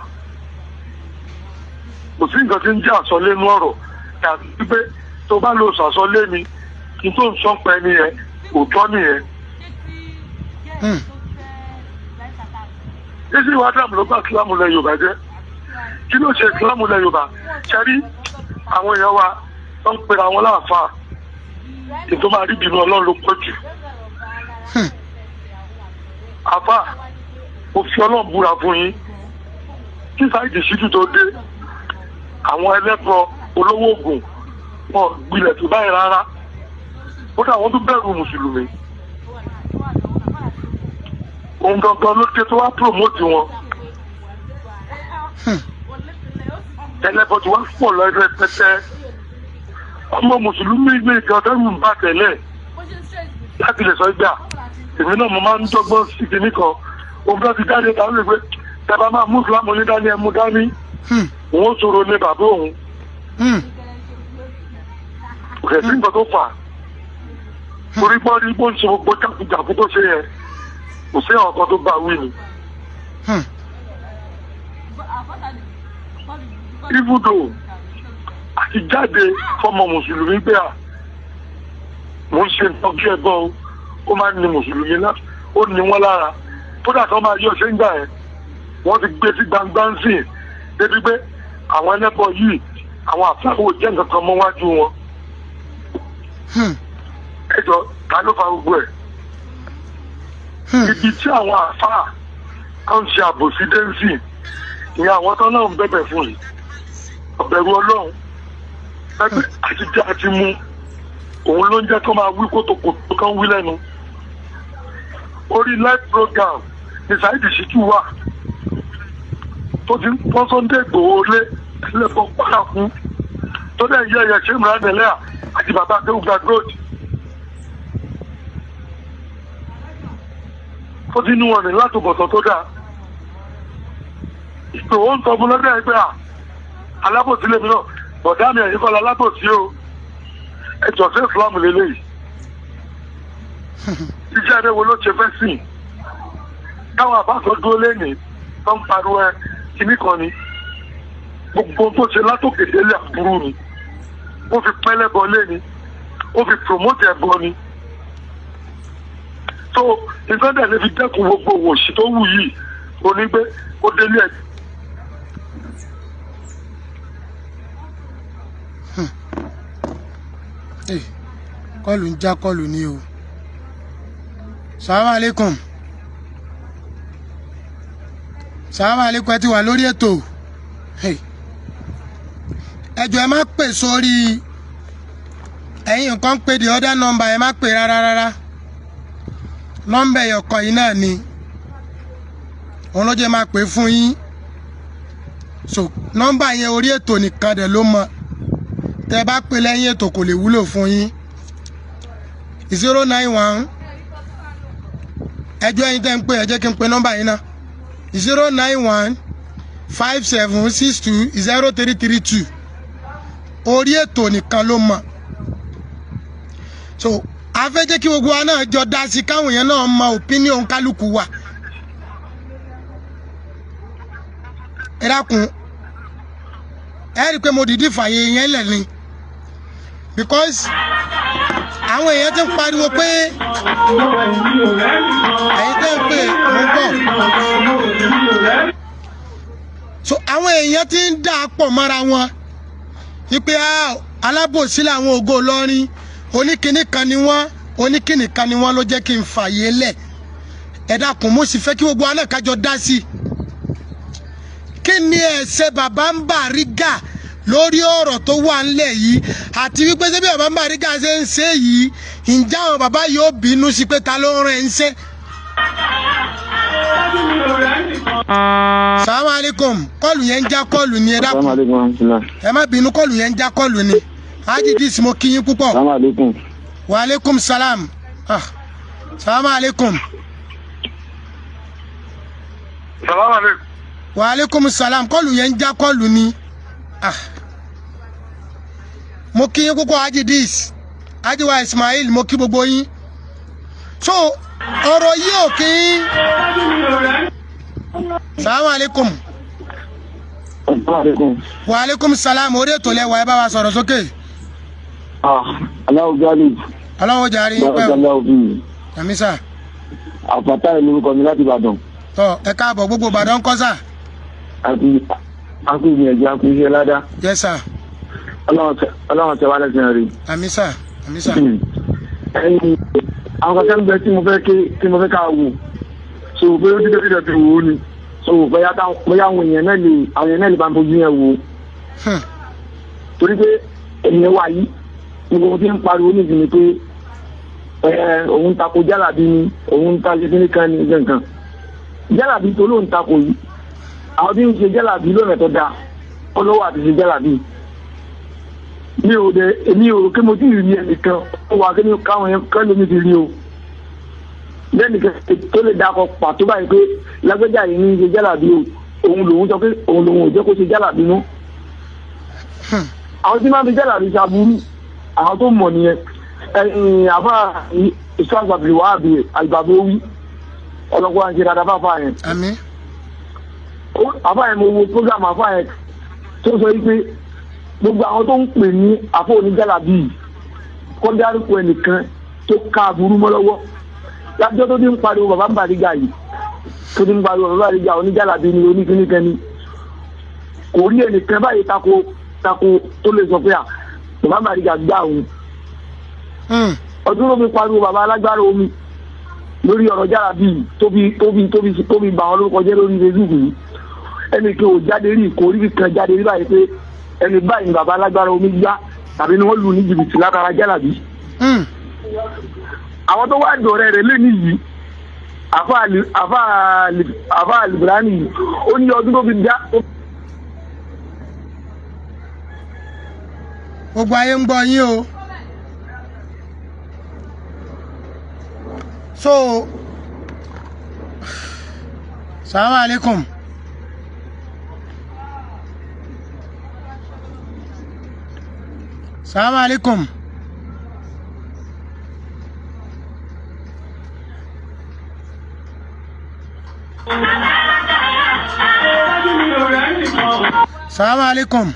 Kò sí nǹkan tí ń jẹ́ àsọlé nú ọ̀rọ̀ tàbí pé tó bá lo sàsọlé mi kí n tó ń sọ pé nìyẹn òótọ́ nìyẹn. Jésù ìwà Ádámù ló gbà sílámù lẹ Yorùbá jẹ́. Kí ló ṣe sílámù lẹ Yorùbá? Ṣẹ́rí àwọn èèyàn wa tó ń pera wọn láàfáà ètò máa rí ìbínú Ọlọ́run ló pọ̀ jù. Àfáà, mo fi Ọlọ́run búra fún yín. Kí Saheed Shittu tó dé, àwọn ẹlẹ́bọ olówó ògùn wọn gbilẹ̀ tó báyìí rárá. Ó dà wọ́n tó bẹ̀rù mùsùlùmí. Òun gangan ló dé tó wá promote wọn. Ẹlẹ́bọ tí wọ́n pọ̀ lọ rẹpẹtẹ. Ọmọ mùsùlùmí gbé ìjọ tẹ́rù ń bà tẹ́lẹ̀ láti lè sọ ìgbà. Èmi náà mo máa ń dọ́gbọ́n sí kinní kan. Òun bá ti jáde ta ló lè pé tẹ́bá máa mú ìsìlámù ní dání ẹ mú dání. Òun ó sọ̀rọ̀ ní bàbá òun. Kò sí nǹkan tó fà á. Torí pọ́n rí bó ń ṣe gbogbo jákujàku tó ṣe yẹn. Kò sí àwọn kan tó bá wí ni. Ibùdó àti jáde fọmọ mùsùlùmí pé à mò ń ṣe nǹkan bí ẹ̀gbọ́n o, ó máa ń ní mùsùlùmí lá, ó ní wọ́n lára. Kódà kan máa yọ ṣé ń gbà yẹn, wọ́n ti gbé sí gbangba ń sìn débi pé àwọn ẹlẹ́bọ yìí àwọn àfáwò jẹ́ nǹkan kan mọ́ wájú wọn. Ẹ jọ, ta ló fa gbogbo ẹ̀? Ibi tí àwọn àfáà kan ṣe àbòsí dé ń sìn ìyẹn àwọn tán náà ń bẹ̀bẹ̀ fún yìí. Ọ̀bẹ̀rù Ọlọ́run pẹ́pẹ́ àti jẹ́ àti mú òun ló ń jẹ́ kó máa wí kótókótó kan wí lẹ́nu. Orí live program ní Saheed Shittu wà tó ti ń pọ́n Sunday Igboho lé ẹlẹ́bọ̀ paraku tó dẹ̀ yẹ ẹ̀yẹ ṣé mìíràn nílẹ̀ àti bàbá akéwùgbà gold. Ó ti nú wọn ní látòbọ̀tán tó dáa. Ìṣòwò ń sọ fún lọ́dọ̀ ẹgbẹ́ à alábòsí lèmi náà bọ̀dá mi ẹ̀yìn kọ́lá alábòsí o ẹjọ́ sí Islam lélẹ́yìí. Iṣẹ́ rẹ̀ wo ló ṣe fẹ́ sìn? Táwọn àbáṣọ dúró lẹ́nìí tó ń pariwo ẹ kíní kan ni. Gbogbo ohun tó ṣe látòkè délé àbúrú ni. Ó fi pẹ́lẹ́bọ lẹ́ni, ó fi promote ẹ̀bọ ni. So nǹkan dẹ̀ lè fi dẹ́kun gbogbo òṣì tó wù yìí onígbé ó délé ẹ̀. Kọlù ń já kọlù ni o. Salaam alaikum. Salaam alaikum, ẹ ti wà lórí ètò. Ẹ jọ̀ọ́ ẹ má pè sórí ẹ̀yin nǹkan ń pè the other number, ẹ má pè rárá rárá. Nọ́mbà ẹ̀yọ̀kan yìí náà ni òun ló jẹ́ máa pè fún yín. So nọ́mbà yẹn orí ètò nìkan dẹ̀ ló mọ. Tẹ́ bá pè lẹ́yìn ètò kò lè wúlò fún yín. 091 ẹjọ́ ẹ̀yin tẹ́ ń pè ẹ jẹ́ kí n pe nọ́mbà yín náà. 091 57 62 0332. Orí ètò nìkan ló mọ. So a fẹ́ jẹ́ kí gbogbo wa náà jọ dá sí káwọn èèyàn náà mọ opinion kálukú wa. Ẹ dákun, ẹ rí i pé mo dìídì fàyè yẹn lẹ̀ ni because àwọn èèyàn ti ń pariwo pé ẹ̀yin tẹ́ ń pè mò ń bọ̀. So àwọn èèyàn ti ń dà pọ̀ mọ́ra wọn wípé alábòsí làwọn Ògo Ìlọrin, oníkíní kan ni wọ́n, oníkíní kan ni wọ́n, ló jẹ́ kí n fàyè lẹ̀. Ẹ dákun, mo sì fẹ́ kí gbogbo wa náà kájọ dá sí i. Kí ni ẹ̀ṣẹ̀ bàbá ń Bariga lórí ọ̀rọ̀ tó wà ńlẹ̀ yìí, àti wípé ṣé bí bàbá ń Bariga ṣe ń ṣe yìí, ǹjẹ́ àwọn bàbá yóò bínú sí pé ta ló ń rán ẹ ń ṣe? Salaam alaikum. Kọ́ọ̀lù yẹn ń já kọ́ọ̀lù ni, ẹ dákun. Ẹ má bínú, kọ́ọ̀lù yẹn ń já kọ́ọ̀lù ni. Haji Dis, mo kí yín púpọ̀. Salaam alaikum. Wa alaikum salam. Salaam alaikum. Salaam alaikum. Wa alaikum salam. Kọ́ọ̀lù yẹn ń já kọ́ọ̀lù ni. Mo kí yín púpọ̀ Haji Dis, Haji wa Ismail, mo kí gbogbo yín. So ọ̀rọ̀ yìí ò kí ń. Salaam alaikum. Wa alaikum salam. Orí ètò lẹ́wà, ẹ bá wa sọ̀rọ̀ sókè. Aláwo Galib. Aláwo jàre yín pẹ́ o. Àmísà. Àfàtà ìlú orúkọ mi láti Ìbàdàn. Tọ́ ẹ káàbọ̀, gbogbo Ìbàdàn kọ́ sà. Àti akú ìgbìyànjú, akú iṣẹ́ ládá. Yes sir. Ọlọ́run tẹ wá lẹ́sìn rí. Àmísà, àmísà. Ẹyin àwọn kan bẹ tí mo fẹ́ ké tí mo fẹ́ ká wò. So bóyá ó dídé dídé ti wò ó ni. So bóyá àwọn èèyàn náà lè àwọn èèyàn náà lè bá ń fojú yẹn wò. Torí pé ènìyàn wà yìí gbogbo tí ń pariwo ní ìsinmi pé òun tako jálàbí ni, òun ta ṣe kíní kan ní nǹkan. Jálàbí tó lóun tako yìí, àwọn tí ń ṣe jálàbí lọ́nà tó dáa ọlọ́wọ́ àti ṣe jálàbí. Mi ò dẹ èmi ò rò pé mo ti rí ẹnìkan ó wà kí ni káwọn yẹn kọ́ lómi ti rí o. Lẹ́nìkan tó lè dakọ̀ pàtó báyìí pé lágbẹ́jà yìí ní ṣe jálàbí o, òun lòun sọ pé òun lòun ò jẹ́ kó ṣe jálàbí mọ́. Àwọn tí máa ń fi jálàbí ṣàbúrú àwọn tó mọ̀ nìyẹn. Àfa ìṣàgbàbí wà á bí àlùbàbí ó wí ọlọ́kọ́ à ń ṣe dáadáa fáfá yẹn. Àmín. Àfa yẹn mo wo program àfa yẹn tó sọ yìí pé gbogbo àwọn tó ń pè ní àfọ oníjàlábí yìí kọ́ dárúkọ ẹnìkan tó ká aburú mọ́ lọ́wọ́ lájọ́ tó ti ń pariwo bàbá Bariga yìí, tó ti ń pariwo bàbá Bariga oníjàlábí ni oníkíníkan ni, kò rí ẹnìkan báyìí tako tako tó lè sọ pé à bàbá Bariga gbá òun. Ọdún ló fi pariwo bàbá alágbára omi lórí ọ̀rọ̀ jàlábí tóbi tóbi tóbi tóbi bà wọn lórúkọ jẹ́ lórí Facebook yìí, ẹnìkan ò jáde rí, kò rí kan jáde rí báyìí pé ẹni báyìí ni bàbá alágbára omi gbá tàbí ni wọ́n lù ní jìbìtì látara jàlábí. Àwọn tó wá dọ̀rẹ́ rẹ̀ lẹ́nu yìí, àfa àlìbìránì yìí, ó ní ọdún tó fi dá. Gbogbo ayé ń gbọ́ yín o. So salaam alaikum. Salaam alaikum. Salaam alaikum.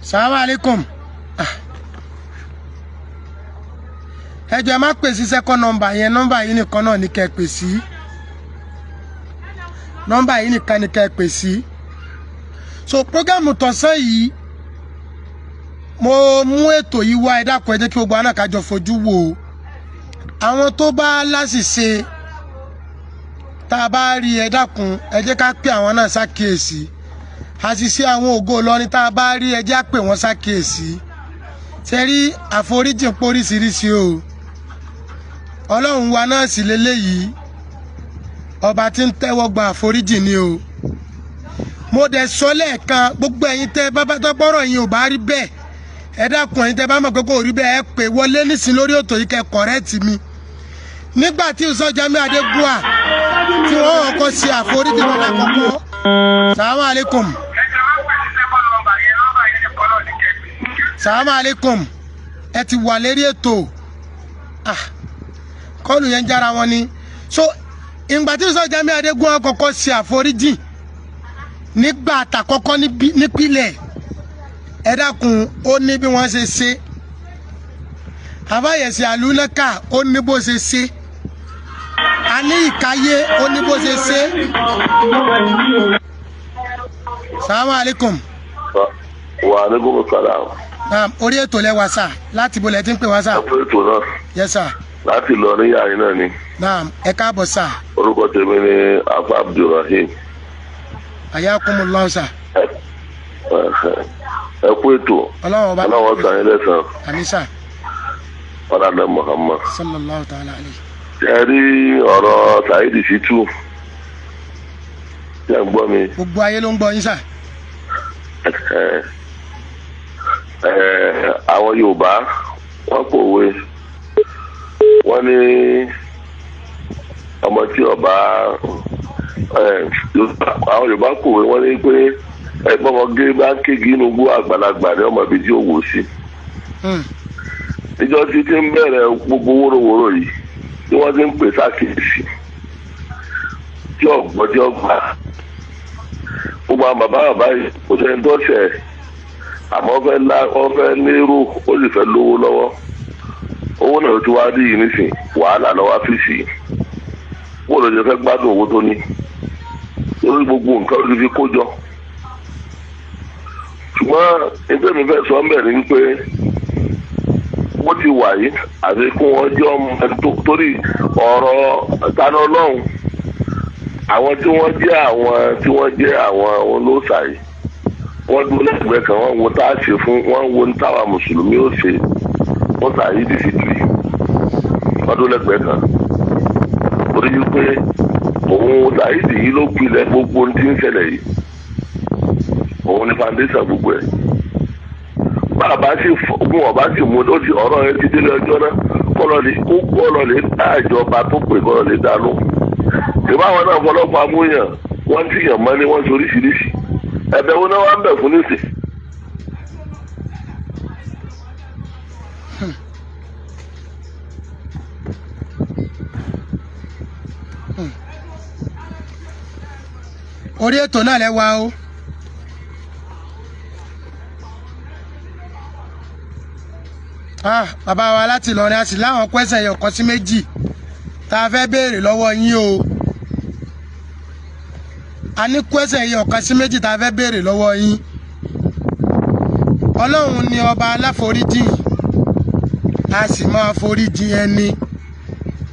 Salaam alaikum. Ẹ jọ̀ọ́ ẹ má pè sí second number yẹn, nọ́mbà yìí nìkan náà ní kẹ́ ẹ pè sí. Nọ́mbà yìí nìkan ní kẹ́ ẹ pè sí. So programu tọ̀sán yìí, mo mú ètò yìí wá, ẹ dákun ẹ jẹ́ kí gbogbo wa náà ká jọ fojú wò ó. Àwọn tó bá láṣìṣe tá a bá rí, ẹ dákun ẹ jẹ́ ká pè àwọn náà ṣàkíyèsí. Àṣìṣe àwọn Ògo Ìlọrin tá a bá rí, ẹ jẹ́ á pè wọ́n ṣàkíyèsí. Ṣe rí àforíjì póríṣiríṣi o. Ọlọ́run wa náà sì leléyìí, ọba tí ń tẹ́wọ́ gba àforíjì ni o. Mo dẹ̀ sọ lẹ́ẹ̀kan, gbogbo ẹ̀yin tẹ́ bá bá tọ́gbọ́rọ̀ yín ò bá rí bẹ́ẹ̀, ẹ dákun ẹ̀yin tẹ́ bá mọ̀ pé kò rí bẹ́ẹ̀, ẹ pè wọlé nísìn lórí ètò yìí kẹ́ kọ̀rẹ́ẹ̀tì mi. Nígbà tí Ustaz Jamiu Adégúnwà tí wọ́n kọ́kọ́ ṣe àforíjì lọ́la kọ́kọ́. Salaam alaikum. Salaam alaikum. Ẹ ti wà lérí ètò. Kọ́ọ̀lù yẹn ń jára wọn ni. So ìgbà tí Ustaz Jamiu Adégúnwà kọ́kọ́ ṣe àforíjì nígbà àtàkọ́kọ́ nípìnlẹ̀, ẹ dákun ó ní bí wọ́n ṣe ṣe. Àbáyẹ̀sẹ̀ àlùnákà ó ní bó ṣe ṣe. A ní ìkáyé ó ní bó ṣe ṣe. Salaam alaikum. Wa alaikum salam. Naam, orí ètò lẹ wà sà, láti bo lẹ ti ń pè wá sà. Ẹ kú ètò náà. Yes sà. Láti lọ ní yàrá náà ni. Naam, ẹ káàbọ̀ sà. Orúkọ tèmi ni Afa Abdulrahim. Ayakumullahu sà. Ẹ kú ètò. Ọlọ́wọ́ sàn yín lẹ́sàn. Àmín sà. Ọlọ́dẹ Muhammad. Sallallahu ta'ala alayhi. Ṣé rí ọ̀rọ̀ Saheed Shittu? Ṣé ẹ ń gbọ́ mi? Gbogbo ayé ló ń gbọ́ yín sà. Àwọn Yorùbá wọ́n pòwe, wọ́n ní ọmọ tí ọba, àwọn Yorùbá pòwe, wọ́n ní pé ẹ̀gbọ́n ọmọge bá kéegi inú gbó àgbàlagbà ní ọmọ ibi tí ó wò sí. Ìjọ tí ti ń bẹ̀rẹ̀ gbogbo wóróworó yìí tí wọ́n ti ń pè sákèésì tí ọ̀gbọ́n tí ọgbà gbogbo àwọn bàbá bàbá yìí kò sẹ́ni tó ṣẹ̀, àmọ́ wọ́n fẹ́ lérò, ó sì fẹ́ lówó lọ́wọ́. Owó náà ti wá rí yìí nísìn, wàhálà lọ́wọ́ fíìsì. Wọ́n lè jẹ́ fẹ́ gbádùn owó tó ní lórí gbogbo nǹkan ló ti fi kó jọ. Ṣùgbọ́n ẹgbẹ́ mi fẹ́ sọ ń bẹ̀ ni pé bó ti wà yìí àti kí wọ́n jẹ́ ọmọ torí ọ̀rọ̀ Tani Olohun, àwọn tí wọ́n jẹ́ àwọn tí wọ́n jẹ́ àwọn olóòṣà yìí, wọ́n dúró lẹ́gbẹ̀ẹ́ kan, wọ́n wo tá a ṣe fún, wọ́n wo ní táwa mùsùlùmí ó ṣe wọ́n Saheed Shittu yìí, wọ́n dúró lẹ́gbẹ̀ẹ́ kan torí pé òun Saheed yìí ló pilẹ̀ gbogbo ohun tí ń ṣẹlẹ̀ yìí, òun ni foundation gbogbo ẹ̀. Bàbá sì fún ọba sì mú ó ti ọ̀rọ̀ yẹn ti délé ọjọ́ náà, kọ́lọ́ lè kó kọ́lọ́ lè dá ìjọba tó pè kọ́lọ́ lè dá lóhùn. Ìbáwọn náà fọlọ́pàá múyàn, wọ́n ti yàn mọ́ ni wọ́n ṣe oríṣiríṣi. Ẹ̀bẹ̀ wo náà wá ń bẹ̀ fún nísìn. Orí ètò náà lẹ wà o. Bàbá wa láti Ìlọrin, a sì láwọn kwẹ́sẹ̀ ẹyọ kan sí méjì tá a fẹ́ béèrè lọ́wọ́ yín o. A ní kwẹ́sẹ̀ ẹyọ kan sí méjì tá a fẹ́ béèrè lọ́wọ́ yín. Ọlọ́run ni ọba aláforíjìn, a sì máa foríjìn ẹni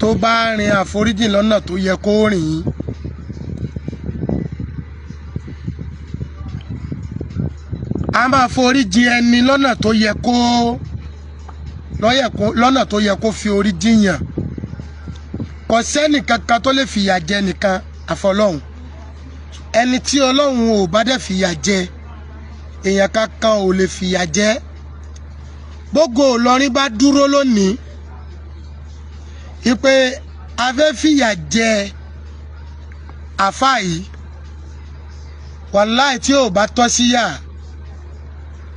tó bá rin àforíjìn lọ́nà tó yẹ kó rìn yín. A máa foríjìn ẹni lọ́nà tó yẹ kó lọ́nà tó yẹ kó fi orí jiyàn. Kò sẹ́nì kankan tó lè fìyà jẹ nìkan àfọlọ́hun. Ẹni tí Ọlọ́run ò bá dẹ̀ fìyà jẹ, èèyàn kankan ò lè fìyà jẹ. Gbogbo Ìlọrin bá dúró lónìí ìpè a fẹ́ fìyà jẹ àfáà yìí, wàláì tí ò bá tọ́ síyà,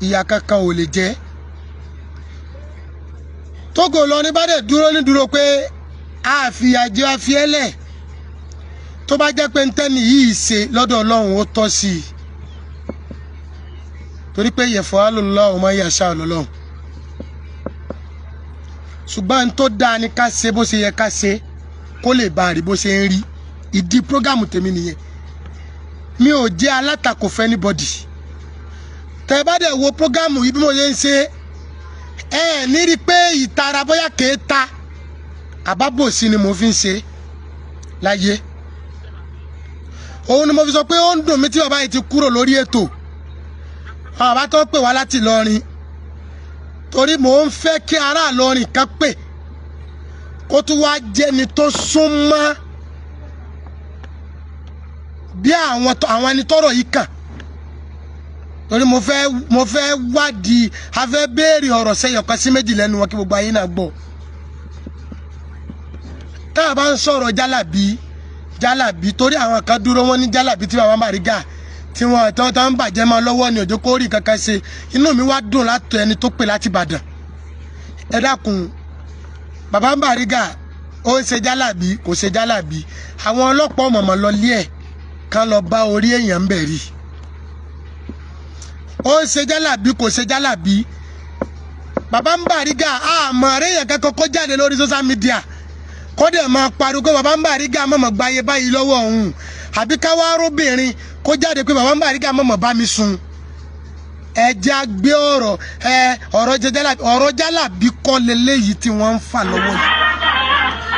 Ìyà kankan ò lè jẹ́. Tógo Ìlọrin bá dẹ̀ dúró ní dúró pé àfìyàjẹ́ àfiẹ́lẹ̀, tó bá jẹ́ pé ntẹ́ni yìí ṣe lọ́dọ̀ Ọlọ́run, ó tọ́ sí i, torí pé yẹ̀fọ́ alòlọ́ ọmọ yàṣà ọlọ́run. Ṣùgbọ́n n tó dáa ni ká ṣe bó ṣe yẹ ká ṣe, kó lè bá a rí bó ṣe ń rí. Ìdí program tèmi nìyẹn. Mi ò jẹ́ alátakò fún anybody. Tẹ́ bá dẹ̀ wo program yìí bí mo ṣe ń ṣe, ẹ ní rí i pé ìtara bóyá kéèta àbábòsí ni mo fi ń ṣe láyé. Òun ni mo fi sọ pé ó ń dùn mí tí bàbá yìí ti kúrò lórí ètò, àwọn bàbá tó pè wá láti Ìlọrin, torí mò ń fẹ́ kí ará Ìlọrin kan pè, kó tún wá jẹ́ni tó súnmọ́ bí àwọn ẹni tọ́rọ̀ yìí kàn, torí mo fẹ́ wádìí, a fẹ́ béèrè ọ̀rọ̀ sẹ́yọ̀kan sí méjì lẹ́nu wọn, kí gbogbo ayé náà gbọ́. Tá a bá ń sọ̀rọ̀ jálàbí jálàbí, torí àwọn kan dúró, wọn ní jálàbí tí bàbá Bariga tí wọn tán tán ń bàjẹ́ máa lọ́wọ́ ní òjò kórì kankan ṣe. Inú mi wá dùn látọ̀ ẹni tó pè láti Ìbàdàn. Ẹ dákun, bàbá Bariga, ó ń ṣe jálàbí, kò ṣe jálàbí, àwọn ọlọ́pàá ọmọọmọ lọ lé ẹ̀ kán lọ bá orí èèyàn ń bẹ̀ rí. Ó ń ṣe jálàbí, kò ṣe jálàbí, bàbá Bariga, àmọ́ àríyàn kankan kó jáde lórí social media kó dẹ̀ máa pariwo pé bàbá Bariga mọ̀mọ́ gbáyé báyìí lọ́wọ́ òun, àbí káwá róbìnrin kó jáde pé bàbá Bariga mọ̀mọ́ bá mi sùn. Ẹ jẹ́ á gbé ọ̀rọ̀ ẹ ọ̀rọ̀ jálàbí, ọ̀rọ̀ jálàbí kọ́ leléyìí tí wọ́n ń fà lọ́wọ́ yìí.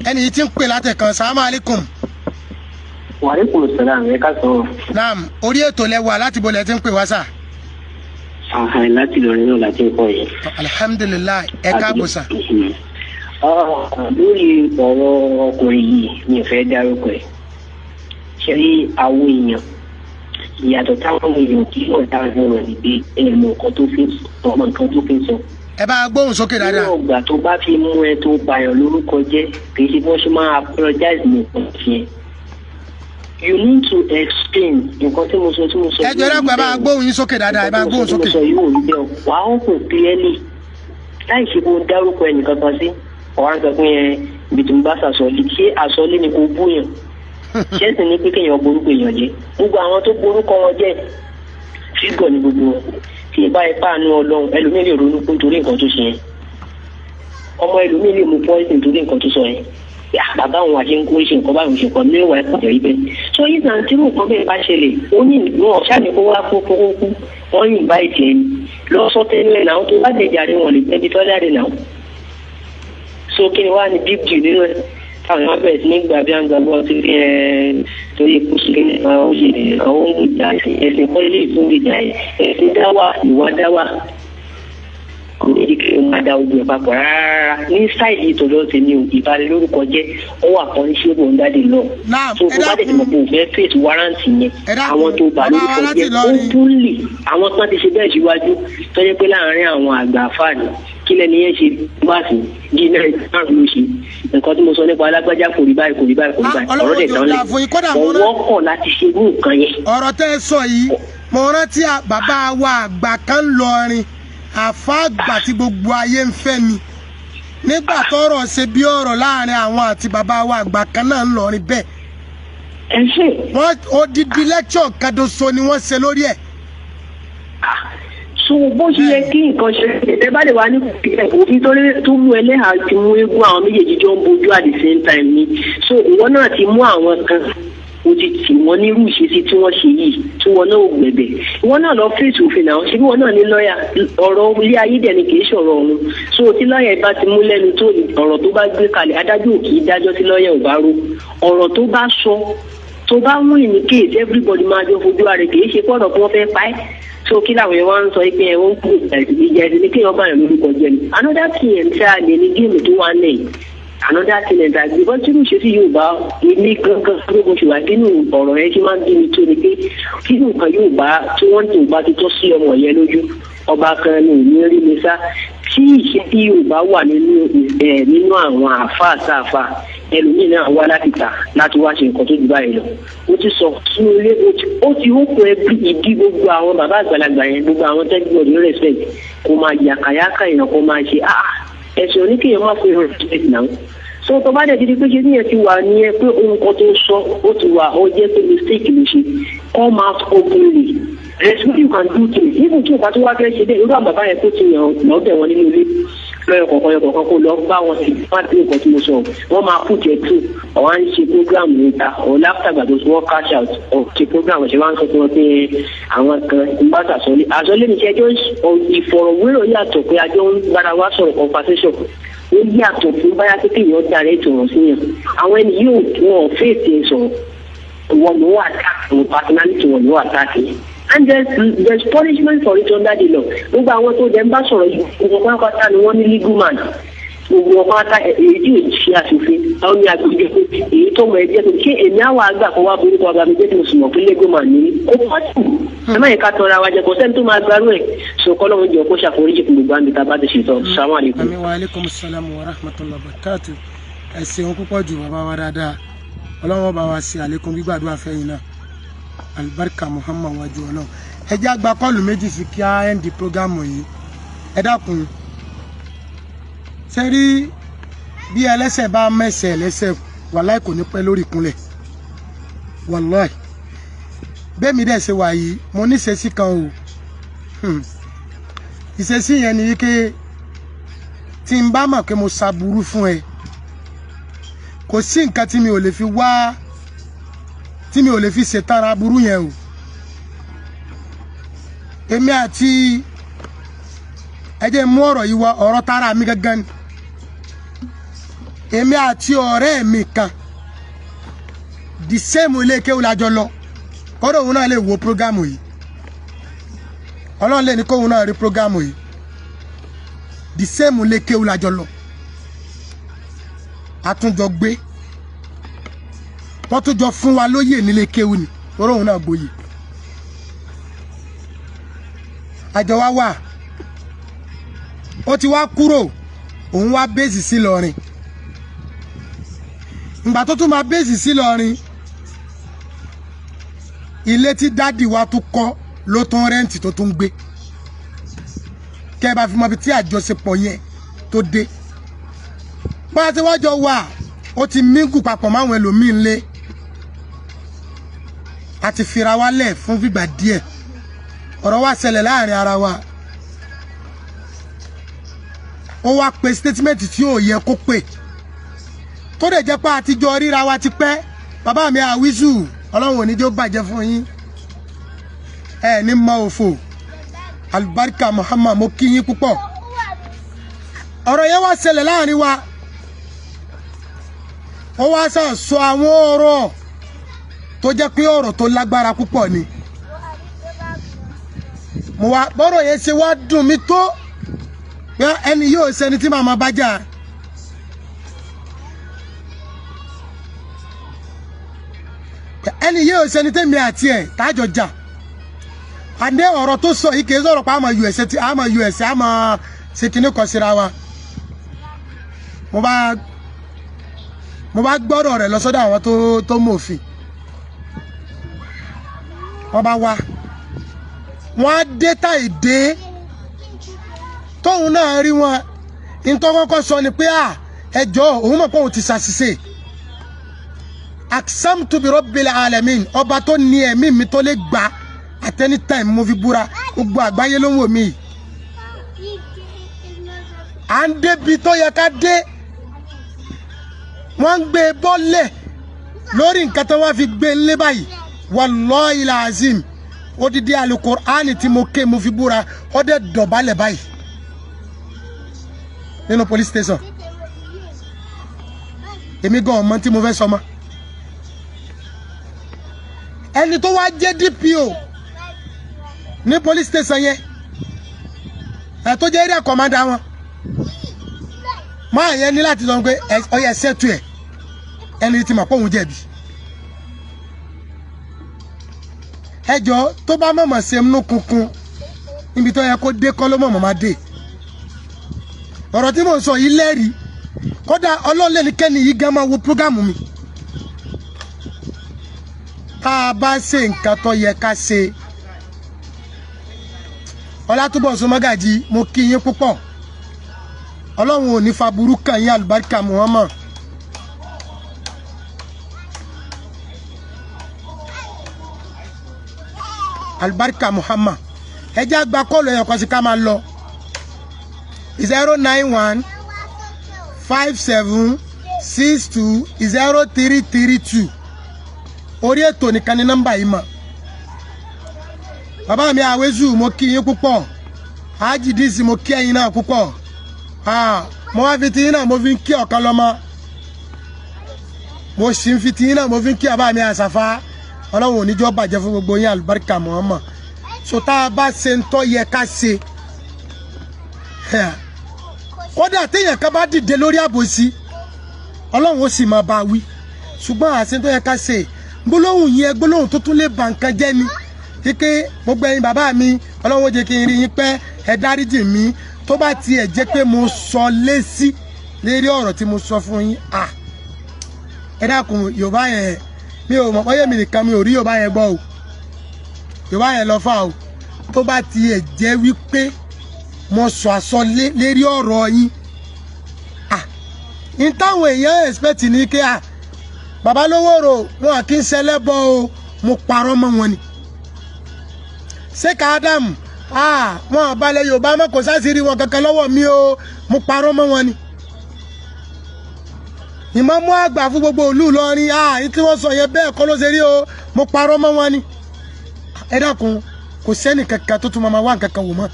Ẹni yìí ti ń pè látẹ̀kan. Sàlámù alaykum. Wàhálà sàlám, ẹ ká sọ. Naam, orí ètò lẹ wà. Láti bolẹ̀ ti ń pè wá sà? Àhàn, láti Ìlọrin náà láti ń kọ yẹn. Alhamdulillahi, ẹ káàbọ̀ sà. Lórí ọ̀rọ̀ ọkùnrin yìí, mi ò fẹ́ dárúkọ ẹ̀. Ṣe rí àwọn èèyàn, ìyàtọ̀ táwọn èèyàn kì í mọ̀ táwọn èèyàn ní pé ẹ mọ nǹkan tó fi sọ, ọmọ nǹkan tó fi sọ. Ẹ bá gbóhùn sókè dáadáa. Níwọ̀n ìgbà tó bá fi mú ẹ tó bàyàn lórúkọ jẹ́, kì í ṣe bí wọ́n ṣe máa apologize ní nǹkan tiẹ̀. You need to explain nǹkan tí mo sọ tí mo sọ. Ẹ jọ̀ọ́, dákun, ẹ bá gbóhùn yín sókè dáadáa, ẹ bá gbóhùn sókè. Nǹkan tí mo sọ yóò rí bẹ́ẹ̀, wàá ó kò clearly láì ṣe kó dárúkọ ẹnìkan kan sí ọ̀hán sọ pé ẹ ibi tí mo bá sàsọlé, ṣé àsọlé ni kò búyàn? Ṣé sì ní pé kéèyàn borúkọ èèyàn jẹ́? Gbogbo àwọn tó borúkọ wọn jẹ́, fígọ̀ ní gbogbo wọn. Tí ì bá ipá àánú Ọlọ́run, ẹlòmíì lè ronú kú nítorí nǹkan tó ṣe yẹn. Ọmọ ẹlòmíì lè mú poison nítorí nǹkan tó sọ yẹn. Yà, bàbá òun àti ń kó ṣe nǹkan báyìí, ṣe nǹkan mẹ́wàá ẹ̀kọ́ rí bẹ́ẹ̀. So yìí náà, tí nǹkan bẹ́ẹ̀ bá ṣẹlẹ̀, ó ní wọn ọ̀ṣà ní kó wá kó kó kú, wọ́n yìn bá ìtì ẹni lọ sọ tẹ́lẹ̀ náà. Tó bá tẹ̀ jáde, wọn lè tẹ́bi tọ́jáde náà. So kí ni wàá ní big deal nínú ẹ̀ táwọn èèyàn bẹ̀rẹ̀ sí ní gbà bí àgbà bọ́ sí ẹ torí ikú sí ní àwọn òye àwọn ohun ìjà ẹ̀sìn kọ́ ilé ìfún ìjà ẹ̀sìn dáwà ìwà dáwà kò ní kí o máa da ogun ẹ̀ papọ̀ rárá. Ní side ìtọ́jọ́ tèmi o, ìbanilórúkọ jẹ́, ó wà punishable under the law. Naam. So Ẹ tó bá tètè mọ̀ pé o fẹ́ face warrant yẹn, Ẹ dákun, àwọn tó bà bàbá wa lórúkọ láti jẹ́ Ìlọrin. openly, àwọn kan ti ṣe bẹ́ẹ̀ síwájú tó jẹ́ pé láàárín àwọn àgbà àfáàní, kí lẹ́ni yẹn ṣe wá sí bí náà márùn ló ṣe nǹkan tí mo sọ nípa alágbájá, kò rí báyìí, kò rí báyìí, kò rí Ah, báyìí. Ọlọ́run Ọ̀rọ̀ dẹ̀ jọ̀ọ́ tán lẹ̀ dáa fún yín. Kódà mo ọwọ́ kọ̀ láti ṣe irú nǹkan yẹn. Ọ̀rọ̀ tẹ́ ẹ sọ yìí, mo rántí bàbá wa àgbà kan lọrin, àfa àgbà tí gbogbo ayé ń fẹ́ ni, nígbà tọ́rọ̀ ṣe bí ọ̀rọ̀ láàrin àwọn àti bàbá wa àgbà kan náà ń lọrin bẹ́ẹ̀. Ẹ ṣe. Wọ́n odidi lecture kadoso ni wọ́n ṣe lórí ẹ̀. So bó ṣe yẹ kí nǹkan ṣe, ẹ bá lè wà ní òfin tó lé tó mú ẹlẹ́hàá ti mú eégún, àwọn méjèèjì jọ ń bojú at the same time ni. So ìwọ náà ti mú àwọn kan, o ti tì wọ́n nírú ìṣesí tí wọ́n ṣe yìí, tí wọ́n náà ò gbẹ̀bẹ̀. Ìwọ náà lọ fèsì òfin náà. Ṣé bí wọ́n náà ní lọ́ọ̀yà? Ọ̀rọ̀ ilé ayé dẹ̀ ni, kì í ṣọ̀rọ̀ ọ̀run. So tí lọ́ọ̀yà bá ti mú lẹ́nu tó ọ̀rọ̀ tó bá gbé kalẹ̀, adájọ́ ò kì í dájọ́ tí lọ́ọ̀yà ò bá rò. Ọ̀rọ̀ tó bá sọ, tó bá win ní case, everybody máa jọ fojú ara rẹ̀. Kì í ṣe pọ̀rọ̀ kí wọ́n fẹ́ pa ẹ́. So kí làwọn yẹn wá ń sọ pé ẹ wọ́n ń kú ìjà ẹ̀sìn ní kéèyàn bá yàn lórúkọ jẹ́ ni? Another thing ẹ̀ ń tẹ́ àlẹ́ ní game tó wà lẹ́yìn, another thing ẹ̀ tàbí because tí mo ṣe sí Yorùbá, èmi gangan gbogbo ṣe wà nínú ọ̀rọ̀ yẹn, ṣe máa ń bí mi tó ni pé kí nǹkan Yorùbá tí wọ́n tó bá ti tọ́ sí ọmọ yẹn lójú, ọba kan ní òní rí mi sá. Tí ìṣe tí Yorùbá wà nínú ẹ nínú àwọn àáfàá sáfà, ẹlòmíì náà wá láti tà láti wá ṣe nǹkan tó jù báyìí lọ. Ó ti sọ sínú ilé, ó ti ó kó ẹbí ìdí gbogbo àwọn bàbá àgbàlagbà yẹn, gbogbo àwọn tẹ́gbọ̀n ní respect, kó máa yàkàyàkà èèyàn, kó máa ṣe ẹ̀sùn oníkèèyàn máa fún èèyàn respect náà. So tó bá dẹ̀ ti di pé ṣe níyẹn ti wà ní ẹ pé ohun kan tó sọ ó ti wà, ó jẹ́ pé mistake ló ṣe, come out openly, respect, you can do things. Even tí o bá tó wá fẹ́ ṣe dé irú àwọn bàbá yẹn tó ti yàn lọ́bẹ̀ wọn nínú ilé lọ́yọ̀ kọ̀ọ̀kan yọ kọ̀ọ̀kan, kó lọ bá wọn sí má bí nǹkan tí mo sọ, wọ́n máa put ẹ̀ through. Ọ̀ wá ń ṣe program níta ọ̀ láfítàgbà tó wọ́n cash out ọ̀ ṣe program ṣe wá ń sọ fún wọn pé àwọn kan ń bá sàsọ́lé àsọ́lé ní ṣẹjọ́. Ìfọ̀rọ̀wérọ̀ yàtọ̀ pé àjọ ń gbára wa sọ̀rọ̀, conversation ó yàtọ̀ fún báyà pé kéèyàn darí ètò wọn sí yàn. Àwọn ẹni yóò wọn ò fèsì ẹ̀ sọ̀rọ̀, wọn ló wà attack personality, wọn ló wà attack, and there's punishment for it under the law. Gbogbo àwọn tó jẹ́ ń bá sọ̀rọ̀ yìí, gbogbo pátápátá ni wọ́n ní legal man, gbogbo pátá. Èyí tí ò ṣe aṣòfin, àwọn ní agbègbè, èyí tó mọ ẹjẹ tó ṣé èmi àwọn àgbà kó wá borúkọ ọba mi jẹ́, tí mo sì mọ̀ pé legal man ní kó pọ́tù. Ẹ má yẹ ká tọrọ àwọn àjẹkọ sẹ́ni tó máa gbarú ẹ̀ sọ. Kọ́lọ́run jọ kó ṣàforíjì fún gbogbo àmì tá a bá ti ṣètò. Sàmú àlékún. Àmín, wa aleykum salam wa rahmatulah barakatu. Ẹ ṣeun púpọ̀ jù, bàbá wa dáadáa. Ọlọ́run bá wa ṣe àlékún gbígbàdúrà fẹ́yìn náà, alibarika Muhammad wájú Ọlọ́run. Ẹ jẹ́ àgbà call méjì sí kí á end program yìí. Ẹ dákun, ṣe rí bí ẹlẹ́sẹ̀ bá mẹ́sẹ̀ ẹlẹ́sẹ̀, wàláì kò ní pẹ́ lórí ìkúnlẹ̀, wàláì. Bẹ́ẹ̀ mi dẹ̀ ṣe wà yìí, mo ní ìṣesí kan o. Ìṣesí yẹn ni wípé tí n bá mọ̀ pé mo ṣàbùrú fún ẹ, kò sí nǹkan tí mi ò lè fi wá, tí mi ò lè fi ṣètara aburú yẹn o. Èmi àti ẹ jẹ́ mú ọ̀rọ̀ yìí wá, ọ̀rọ̀ tara mi gangan ni. Èmi àti ọ̀rẹ́ mi kan, the same ilé kéwù la jọ lọ. Kọ́dọ̀ òun náà lè wo program yìí, Ọlọ́run lè ní kóun náà rí program yìí. The same ilé kéwù la jọ lọ, àtúnjọ gbé, wọ́n tún jọ fún wa lóyè nílé kéwù ni, torí òun náà gboyè. Àjọ wa wà, ó ti wá kúrò, òun wá base sí Ìlọrin. Ìgbà tó tún máa base sí Ìlọrin, ilé tí daddy wa tún kọ́ ló tún rent tó tún gbé. Kẹ́ ẹ bá fi mọ ibi tí àjọṣepọ̀ yẹn tó dé, bá a ti wájọ wà, ó ti mingle papọ̀ máwọn ẹlòmíín lé, a ti fira wa lẹ̀ fún fìgbà díẹ̀. Ọ̀rọ̀ wa ṣẹlẹ̀ láàrin ara wa, ó wá pe statement tí ò yẹ kó pè, tó dẹ̀ jẹ́ pé àtijọ́ ríra wa ti pẹ́. Bàbá mi àwísù, Ọlọ́run ò ní jó bàjẹ́ fún yín, ẹ ní mọ òfò, alibarika Muhammad, mo kí yín púpọ̀. Ọ̀rọ̀ yẹn wá ṣẹlẹ̀ láàrin wa, ó wá sàn sọ àwọn ọ̀rọ̀ tó jẹ́ pé ọ̀rọ̀ tó lágbára púpọ̀ ni. Mo wá bọ́rọ̀ yẹn ṣe wá dùn mí tó pé ẹni yóò ṣẹni tí màmá bá jà. Ẹni yóò ṣẹni tẹ́mi àti ẹ̀ tájọ jà. Àdé ọ̀rọ̀ tó sọ yìí kì í sọ̀rọ̀ pé àmọ̀ yù ẹ̀sẹ̀ tí àmọ̀ yù ẹ̀sẹ̀ àmọ̀ ṣe kinní kan síra wa. Mo bá gbọ́dọ̀ rẹ̀ lọ sọ́dọ̀ àwọn tó mọ̀ òfin. Wọ́n bá wá, wọ́n á dé táì dé tóun náà rí wọn. Nítorí kọ́kọ́ sọ ni pé ẹjọ́ òun mọ̀ pé òun ti ṣàṣìṣe. Aksamtu bi rabbil alamin, ọba tó ní ẹ̀mí mi tó lè gbà at any time, mo fi búra, gbogbo àgbáyé ló ń wò mí. À ń débi tó yẹ ká dé, wọ́n ń gbé e bọ́lẹ̀ lórí nǹkan tó wọ́n fi gbé e lé báyìí. Wallahi lazim, odidi alukur'ani tí mo ké, mo fi búra, ó dẹ̀ dọ̀bálẹ̀ báyìí nínú police station. Èmi gan ọmọ tí mo fẹ́ sọ mọ́. Ẹni tó wá jẹ́ DPO ní police station yẹn, ẹ tó jẹ́ area commander wọn, máa yẹn ní láti sọ pé ọyẹ ṣètò ẹ, ẹni tí mà pọ̀ òun jẹ̀bi. Ẹjọ́ tó bá mọ̀mọ̀ ṣe mú kunkun níbi tó yẹ kó dé kọ́ ló mọ̀mọ̀ máa dé. Ọ̀rọ̀ tí mò ń sọ yìí lẹ́rìí. Kódà ọlọ́ọ̀lẹ́nikẹ́ni yìí gan máa wo prógámù mi. Tá a bá ṣe nǹkan tó yẹ ká ṣe. Ọlátúbọ̀sún Mọ́gàjí, mo kí yín púpọ̀. Ọlọ́run ò ní fa burú kàn yín, àlùbáríkà Muhammad. Àlùbáríkà Muhammad. Ẹ jẹ́ àgbà kọ́ọ̀lù ẹ̀yọ̀ kan sí ká máa lọ. 091 57 62 0332. Orí ètò nìkan ni nọ́mbà yìí mọ̀. Bàbá mi Àwésù, mo kí yín púpọ̀. Ájìdísì, mo kí ẹ̀yin náà púpọ̀. Mo wá fi tiyín náà mo fi ń kí ọ̀kan lọ́mọ. Mo sì ń fi tiyín náà mo fi ń kí bàbá mi Àsàfà. Ọlọ́run ò ní jọ́ bàjẹ́ fún gbogbo yín, àlùbáríkà Muhammad. So tá a bá ṣe ń tọ́ yẹ ká ṣe. Kódà téèyàn kan bá dìde lórí àbòsí, Ọlọ́run ó sì máa bá a wí. Ṣùgbọ́n àṣẹ tó yẹ ká ṣe, gbólóhùn yẹn gbólóhùn tó tún lè bà nǹkan jẹ́ ni. Kíké gbogbo ẹ̀yin bàbá mi, Ọlọ́run ó jẹ́ kí n rí yín pẹ́, ẹ dáríjì mí. Tó bá tiẹ̀ jẹ́ pé mo sọ lésì lérí ọ̀rọ̀ tí mo sọ fún yín, ẹ dákun Yorùbá yẹn, mi ò mọ̀ bóyá èmi nìkan mi ò rí Yorùbá yẹn gbọ́ o. Yorùbá yẹn lọ fà o. Tó bá tiẹ̀ jẹ́ wípé mo sọ àsọ lérí ọ̀rọ̀ yín, n táwọn èèyàn expect ní kí bàbá Lówóró wọn kì í ṣẹlẹ́bọ o, mo parọ́ mọ́ wọn ni. Ṣé Adam wọn àbálẹ̀ Yorùbá mọ́, kò sáṣìírí wọn kankan lọ́wọ́ mi o, mo parọ́ mọ́ wọn ni. Ìmáàmù àgbà fún gbogbo ìlú Ìlọrin, ní tí wọ́n sọ yẹn bẹ́ẹ̀ kọ́ ló ṣe rí o, mo parọ́ mọ́ wọn ni. Ẹ dákun, kò sẹ́ni kankan tó tún máa wá nǹkan kan wò mọ́.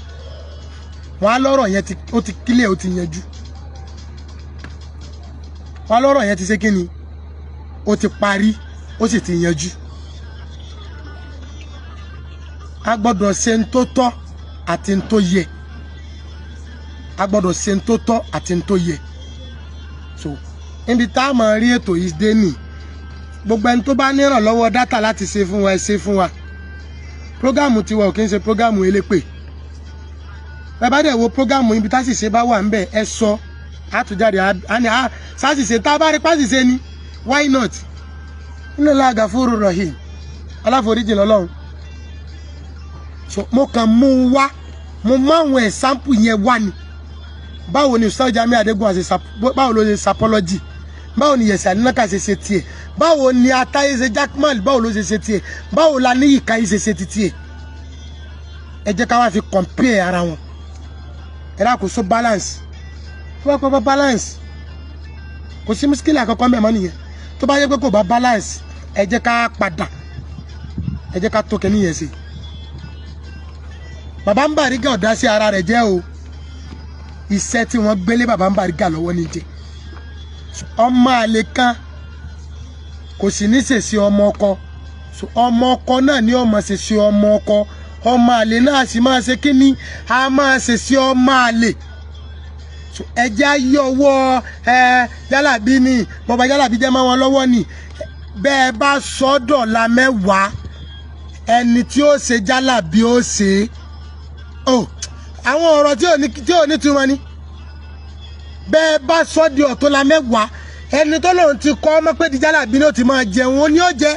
Wọn á lọ́rọ̀ yẹn ó ti kílẹ̀, ó ti yanjú. Wọn á lọ́rọ̀ yẹn ti ṣe kí ni, ó ti parí, ó sì ti yanjú. A gbọ́dọ̀ ṣe ń tó tọ́ àti ń tó yẹ. A gbọ́dọ̀ ṣe ń tó tọ́ àti ń tó yẹ. So níbi tá a máa rí ètò yìí dé nì, gbogbo ẹni tó bá nírànlọ́wọ́ dátà láti ṣe fún wa, ẹ ṣe fún wa. Prógámù tiwa ò kí ń ṣe prógámù elépè. Ẹ bá dẹ̀ wo prógámù ibi táṣìṣe bá wà ńbẹ̀, ẹ sọ àtújáde àní ṣàṣìṣe tá a bá rí pàṣìṣe ni, why not? Inna Allaha gafurur rahim, aláforíjì lọ́lọ́run. So mo kàn mú un wá, mo mú àwọn ẹ̀sáǹpù yẹn wá ni. Báwo ni Ustaz Jamiu Adégún ṣe, báwo ló ṣe sapọ́lọ́jì? Báwo ni Yẹ̀sẹ̀ Àdínákà ṣe ṣe tiẹ̀? Báwo ni Atáyé ṣe Jackman, báwo ló ṣe ṣe tiẹ̀? Báwo la Níyìkáyé ṣe ṣe tiẹ̀? Ẹ jẹ́ ká wá fi compare ara wọn. Ẹ dákun, so balance. Tó bá pẹ́ bá balance, kò sí mísíkìlì àkọ́kọ́ mẹ́mọ́ nìyẹn. Tó bá yẹ pé kò bá balance, ẹ jẹ́ ká padà, ẹ jẹ́ ká tó kẹ́ níyẹn sí. Bàbá ń Bàrígà ọ̀dá sí ara rẹ̀ jẹ́ o. Iṣẹ́ tí wọ́n gbélé bàbá ń Bàrígà lọ́wọ́ ní jẹ́. Ọmọ àlè kan kò sì ní ṣèṣe ọmọ ọkọ. Ọmọ ọkọ náà ni ọmọ ṣèṣe ọmọ ọkọ. Ọmọ àlè náà sì máa ṣe kí ni, a máa ṣèṣe ọmọ àlè. Ẹ jẹ́ ayé ọwọ́ ẹ jálàbí ni, bàbá jálàbí jẹ́ mọ́ wọn lọ́wọ́ ni. Bẹ́ẹ̀ bá sọ́dọ̀ la mẹ́wàá, ẹni tí ó ṣe jálàbí ó ṣe é. Àwọn ọ̀rọ̀ tí ò ní túmọ̀ ni. Bẹ́ẹ̀ bá sọ́ di ọ̀tún la mẹ́wàá, ẹni tó lòun ti kọ́ ọmọ pé di jálàbí ni ó ti máa jẹun, ó ní ó jẹ.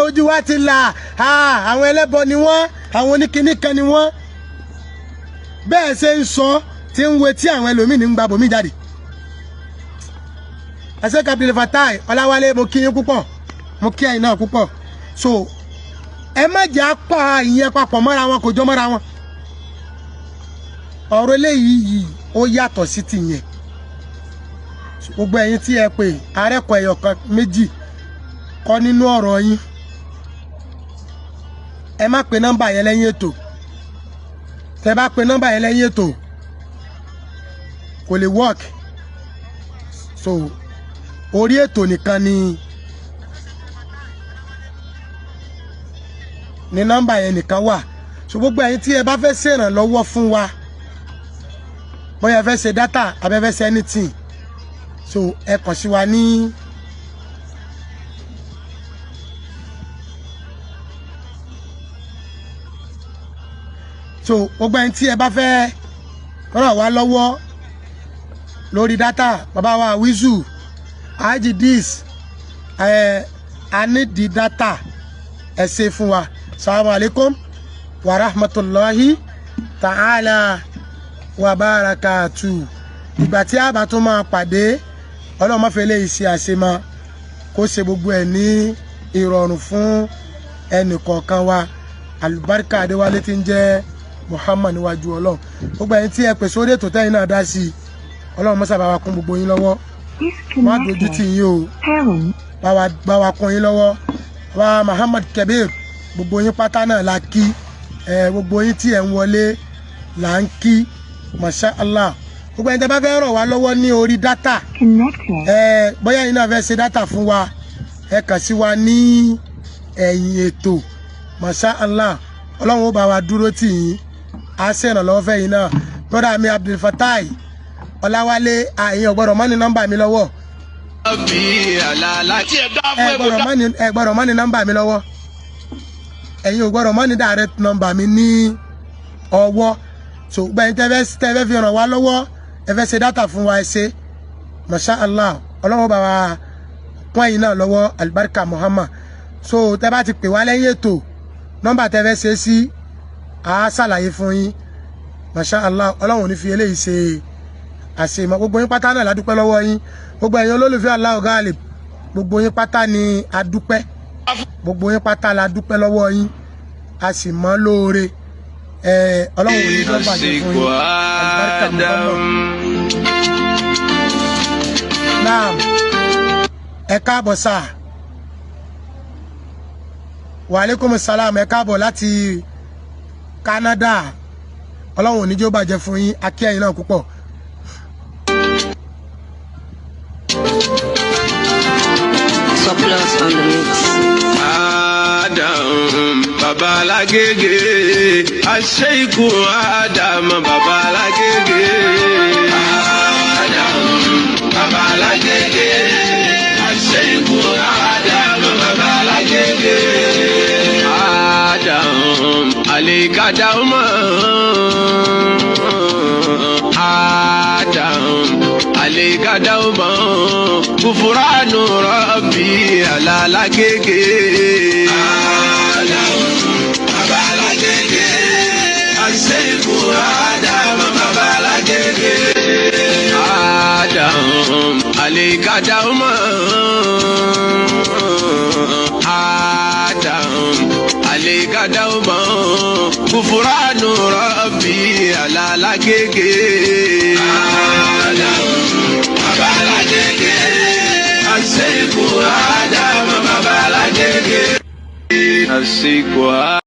Ojú wa ti là, àwọn ẹlẹ́bọ ni wọ́n, àwọn oníkinní kan ni wọ́n. Bẹ́ẹ̀ ṣe ń sọ tí ń wo tí àwọn ẹlòmíì ní ń gba bòmí jáde. Ẹsẹ̀ Abdul Fatai Ọláwálé, mo kí yín púpọ̀, mo kí ẹ̀yin náà púpọ̀. So ẹ má jẹ́ apá ìyẹn papọ̀ mọ́ra wọn, kò jọ mọ́ra wọn. Ọ̀rọ̀ eléyìí yìí ó yàtọ̀ sí tìyẹn. Gbogbo ẹ̀yin tí ẹ pè arẹ́kọ̀ọ́ ẹ̀yọ̀ kan méjì kọ́ nínú ọ̀rọ̀ yín. Ẹ má pe nọ́mbà yẹn lẹ́yìn ètò. Tẹ bá pe nọ́mbà yẹn lẹ́yìn ètò, kò lè work. So orí ètò nìkan ni nọ́mbà yẹn nìkan wà. So gbogbo ẹ̀yin tí ẹ bá fẹ́ ṣèrànlọ́wọ́ fún wa, bóyá ẹ fẹ́ ṣe data àbẹ fẹ́ ṣe anything, so ẹ kàn sí wa ní so gbogbo ẹ̀yin tí ẹ bá fẹ́ Ràn wá lọ́wọ́ lórí data. Bàbá wa Wizu Ajidis, ẹ a nídìí data, ẹ ṣe fún wa. Salamu alaykum wa rahmatulahi ta'ala wa barakatu. Ìgbà tí a bá tún máa pàdé, Ọlọ́run má fẹ́ lè ṣe àṣemọ, kó ṣe gbogbo ẹ̀ ní ìrọ̀rùn fún ẹnì kọ̀ọ̀kan wa. Àlùbáríkà Adéwálé tí ń jẹ́ Muhammad níwájú Ọlọ́run. Gbogbo ẹ̀yin tí ẹ pè sórí ètò, tẹ́yìn náà dá sí i, Ọlọ́run mọ́sà bá wa kún gbogbo yín lọ́wọ́. Má dojú tì yín o, bá wa kún yín lọ́wọ́. Bá Muhammad Kabir, gbogbo yín pátá náà la kí ẹ. Gbogbo yín tí ẹ ń wọlé là ń kí, masha Allah. Gbogbo ẹ̀yin tẹ́ bá fẹ́ ràn wá lọ́wọ́ ní orí data ẹ, bóyá yín náà fẹ́ ṣe data fún wa, ẹ kàn sí wa ní ẹ̀yìn ètò, masha Allah. Ọlọ́run ó bá wa dúró tì yín, á ṣèrànlọ́wọ́ fẹ́ yín náà. Brother mi Abdulfatai Ọláwálé, àyìn ọ̀gbọ́dọ̀ má ní nọ́mbà mi lọ́wọ́. Ẹ gbọ́dọ̀ má ní nọ́mbà mi lọ́wọ́. Ẹ̀yin ò gbọ́dọ̀ má ní direct number mi ní ọwọ́. So gbẹ̀yìn tẹ́fẹ́ fi ràn wá lọ́wọ́, ẹ fẹ́ ṣe data fún wa, ẹ ṣe, masha Allah. Ọlọ́run bá wa kún ẹ̀yin náà lọ́wọ́, alibarika Muhammad. So tẹ́ bá ti pè wá lẹ́yìn ètò, nọ́mbà tẹ́fẹ́ ṣe sí, a ṣàlàyé fún yín, masha Allah. Ọlọ́run ò ní fi eléyìí ṣe àṣemọ. Gbogbo yín pátá náà la dúpẹ́ lọ́wọ́ yín. Gbogbo ẹ̀yin olólùfẹ́ Allahu Ghalib, gbogbo yín pátá ni a dúpẹ́. Gbogbo yín pátá la dúpẹ́ lọ́wọ́ yín, a sì mọ́ lóore. Ọlọ́run ò ní jọ́ bàjẹ́ fún yín, alibarika Muhammad. Naam, ẹ káàbọ̀ sáà. Wa aleykum salam. Ẹ káàbọ̀ láti Canada. Ọlọ́run ò ní jẹ́ ó bàjẹ́ fún yín. A kí ẹ̀yin náà púpọ̀. Surplus on the mix. Adam Babalagege, Aṣeiku Adam Babalagege. Adam Babalagege, Aṣeiku Adam Babalagege. Adam Alikadauma. Adam Alikadauma. Kufuranu Rabbi Alalagege. Adam Babalagege, Aṣeiku Adam Babalagege. Adam Alikadauma. Adam Alikadauma. Kufuranu Rabbi Alalagege. Adam Babalagege, Aṣeiku Adam Babalagege. Aṣeiku.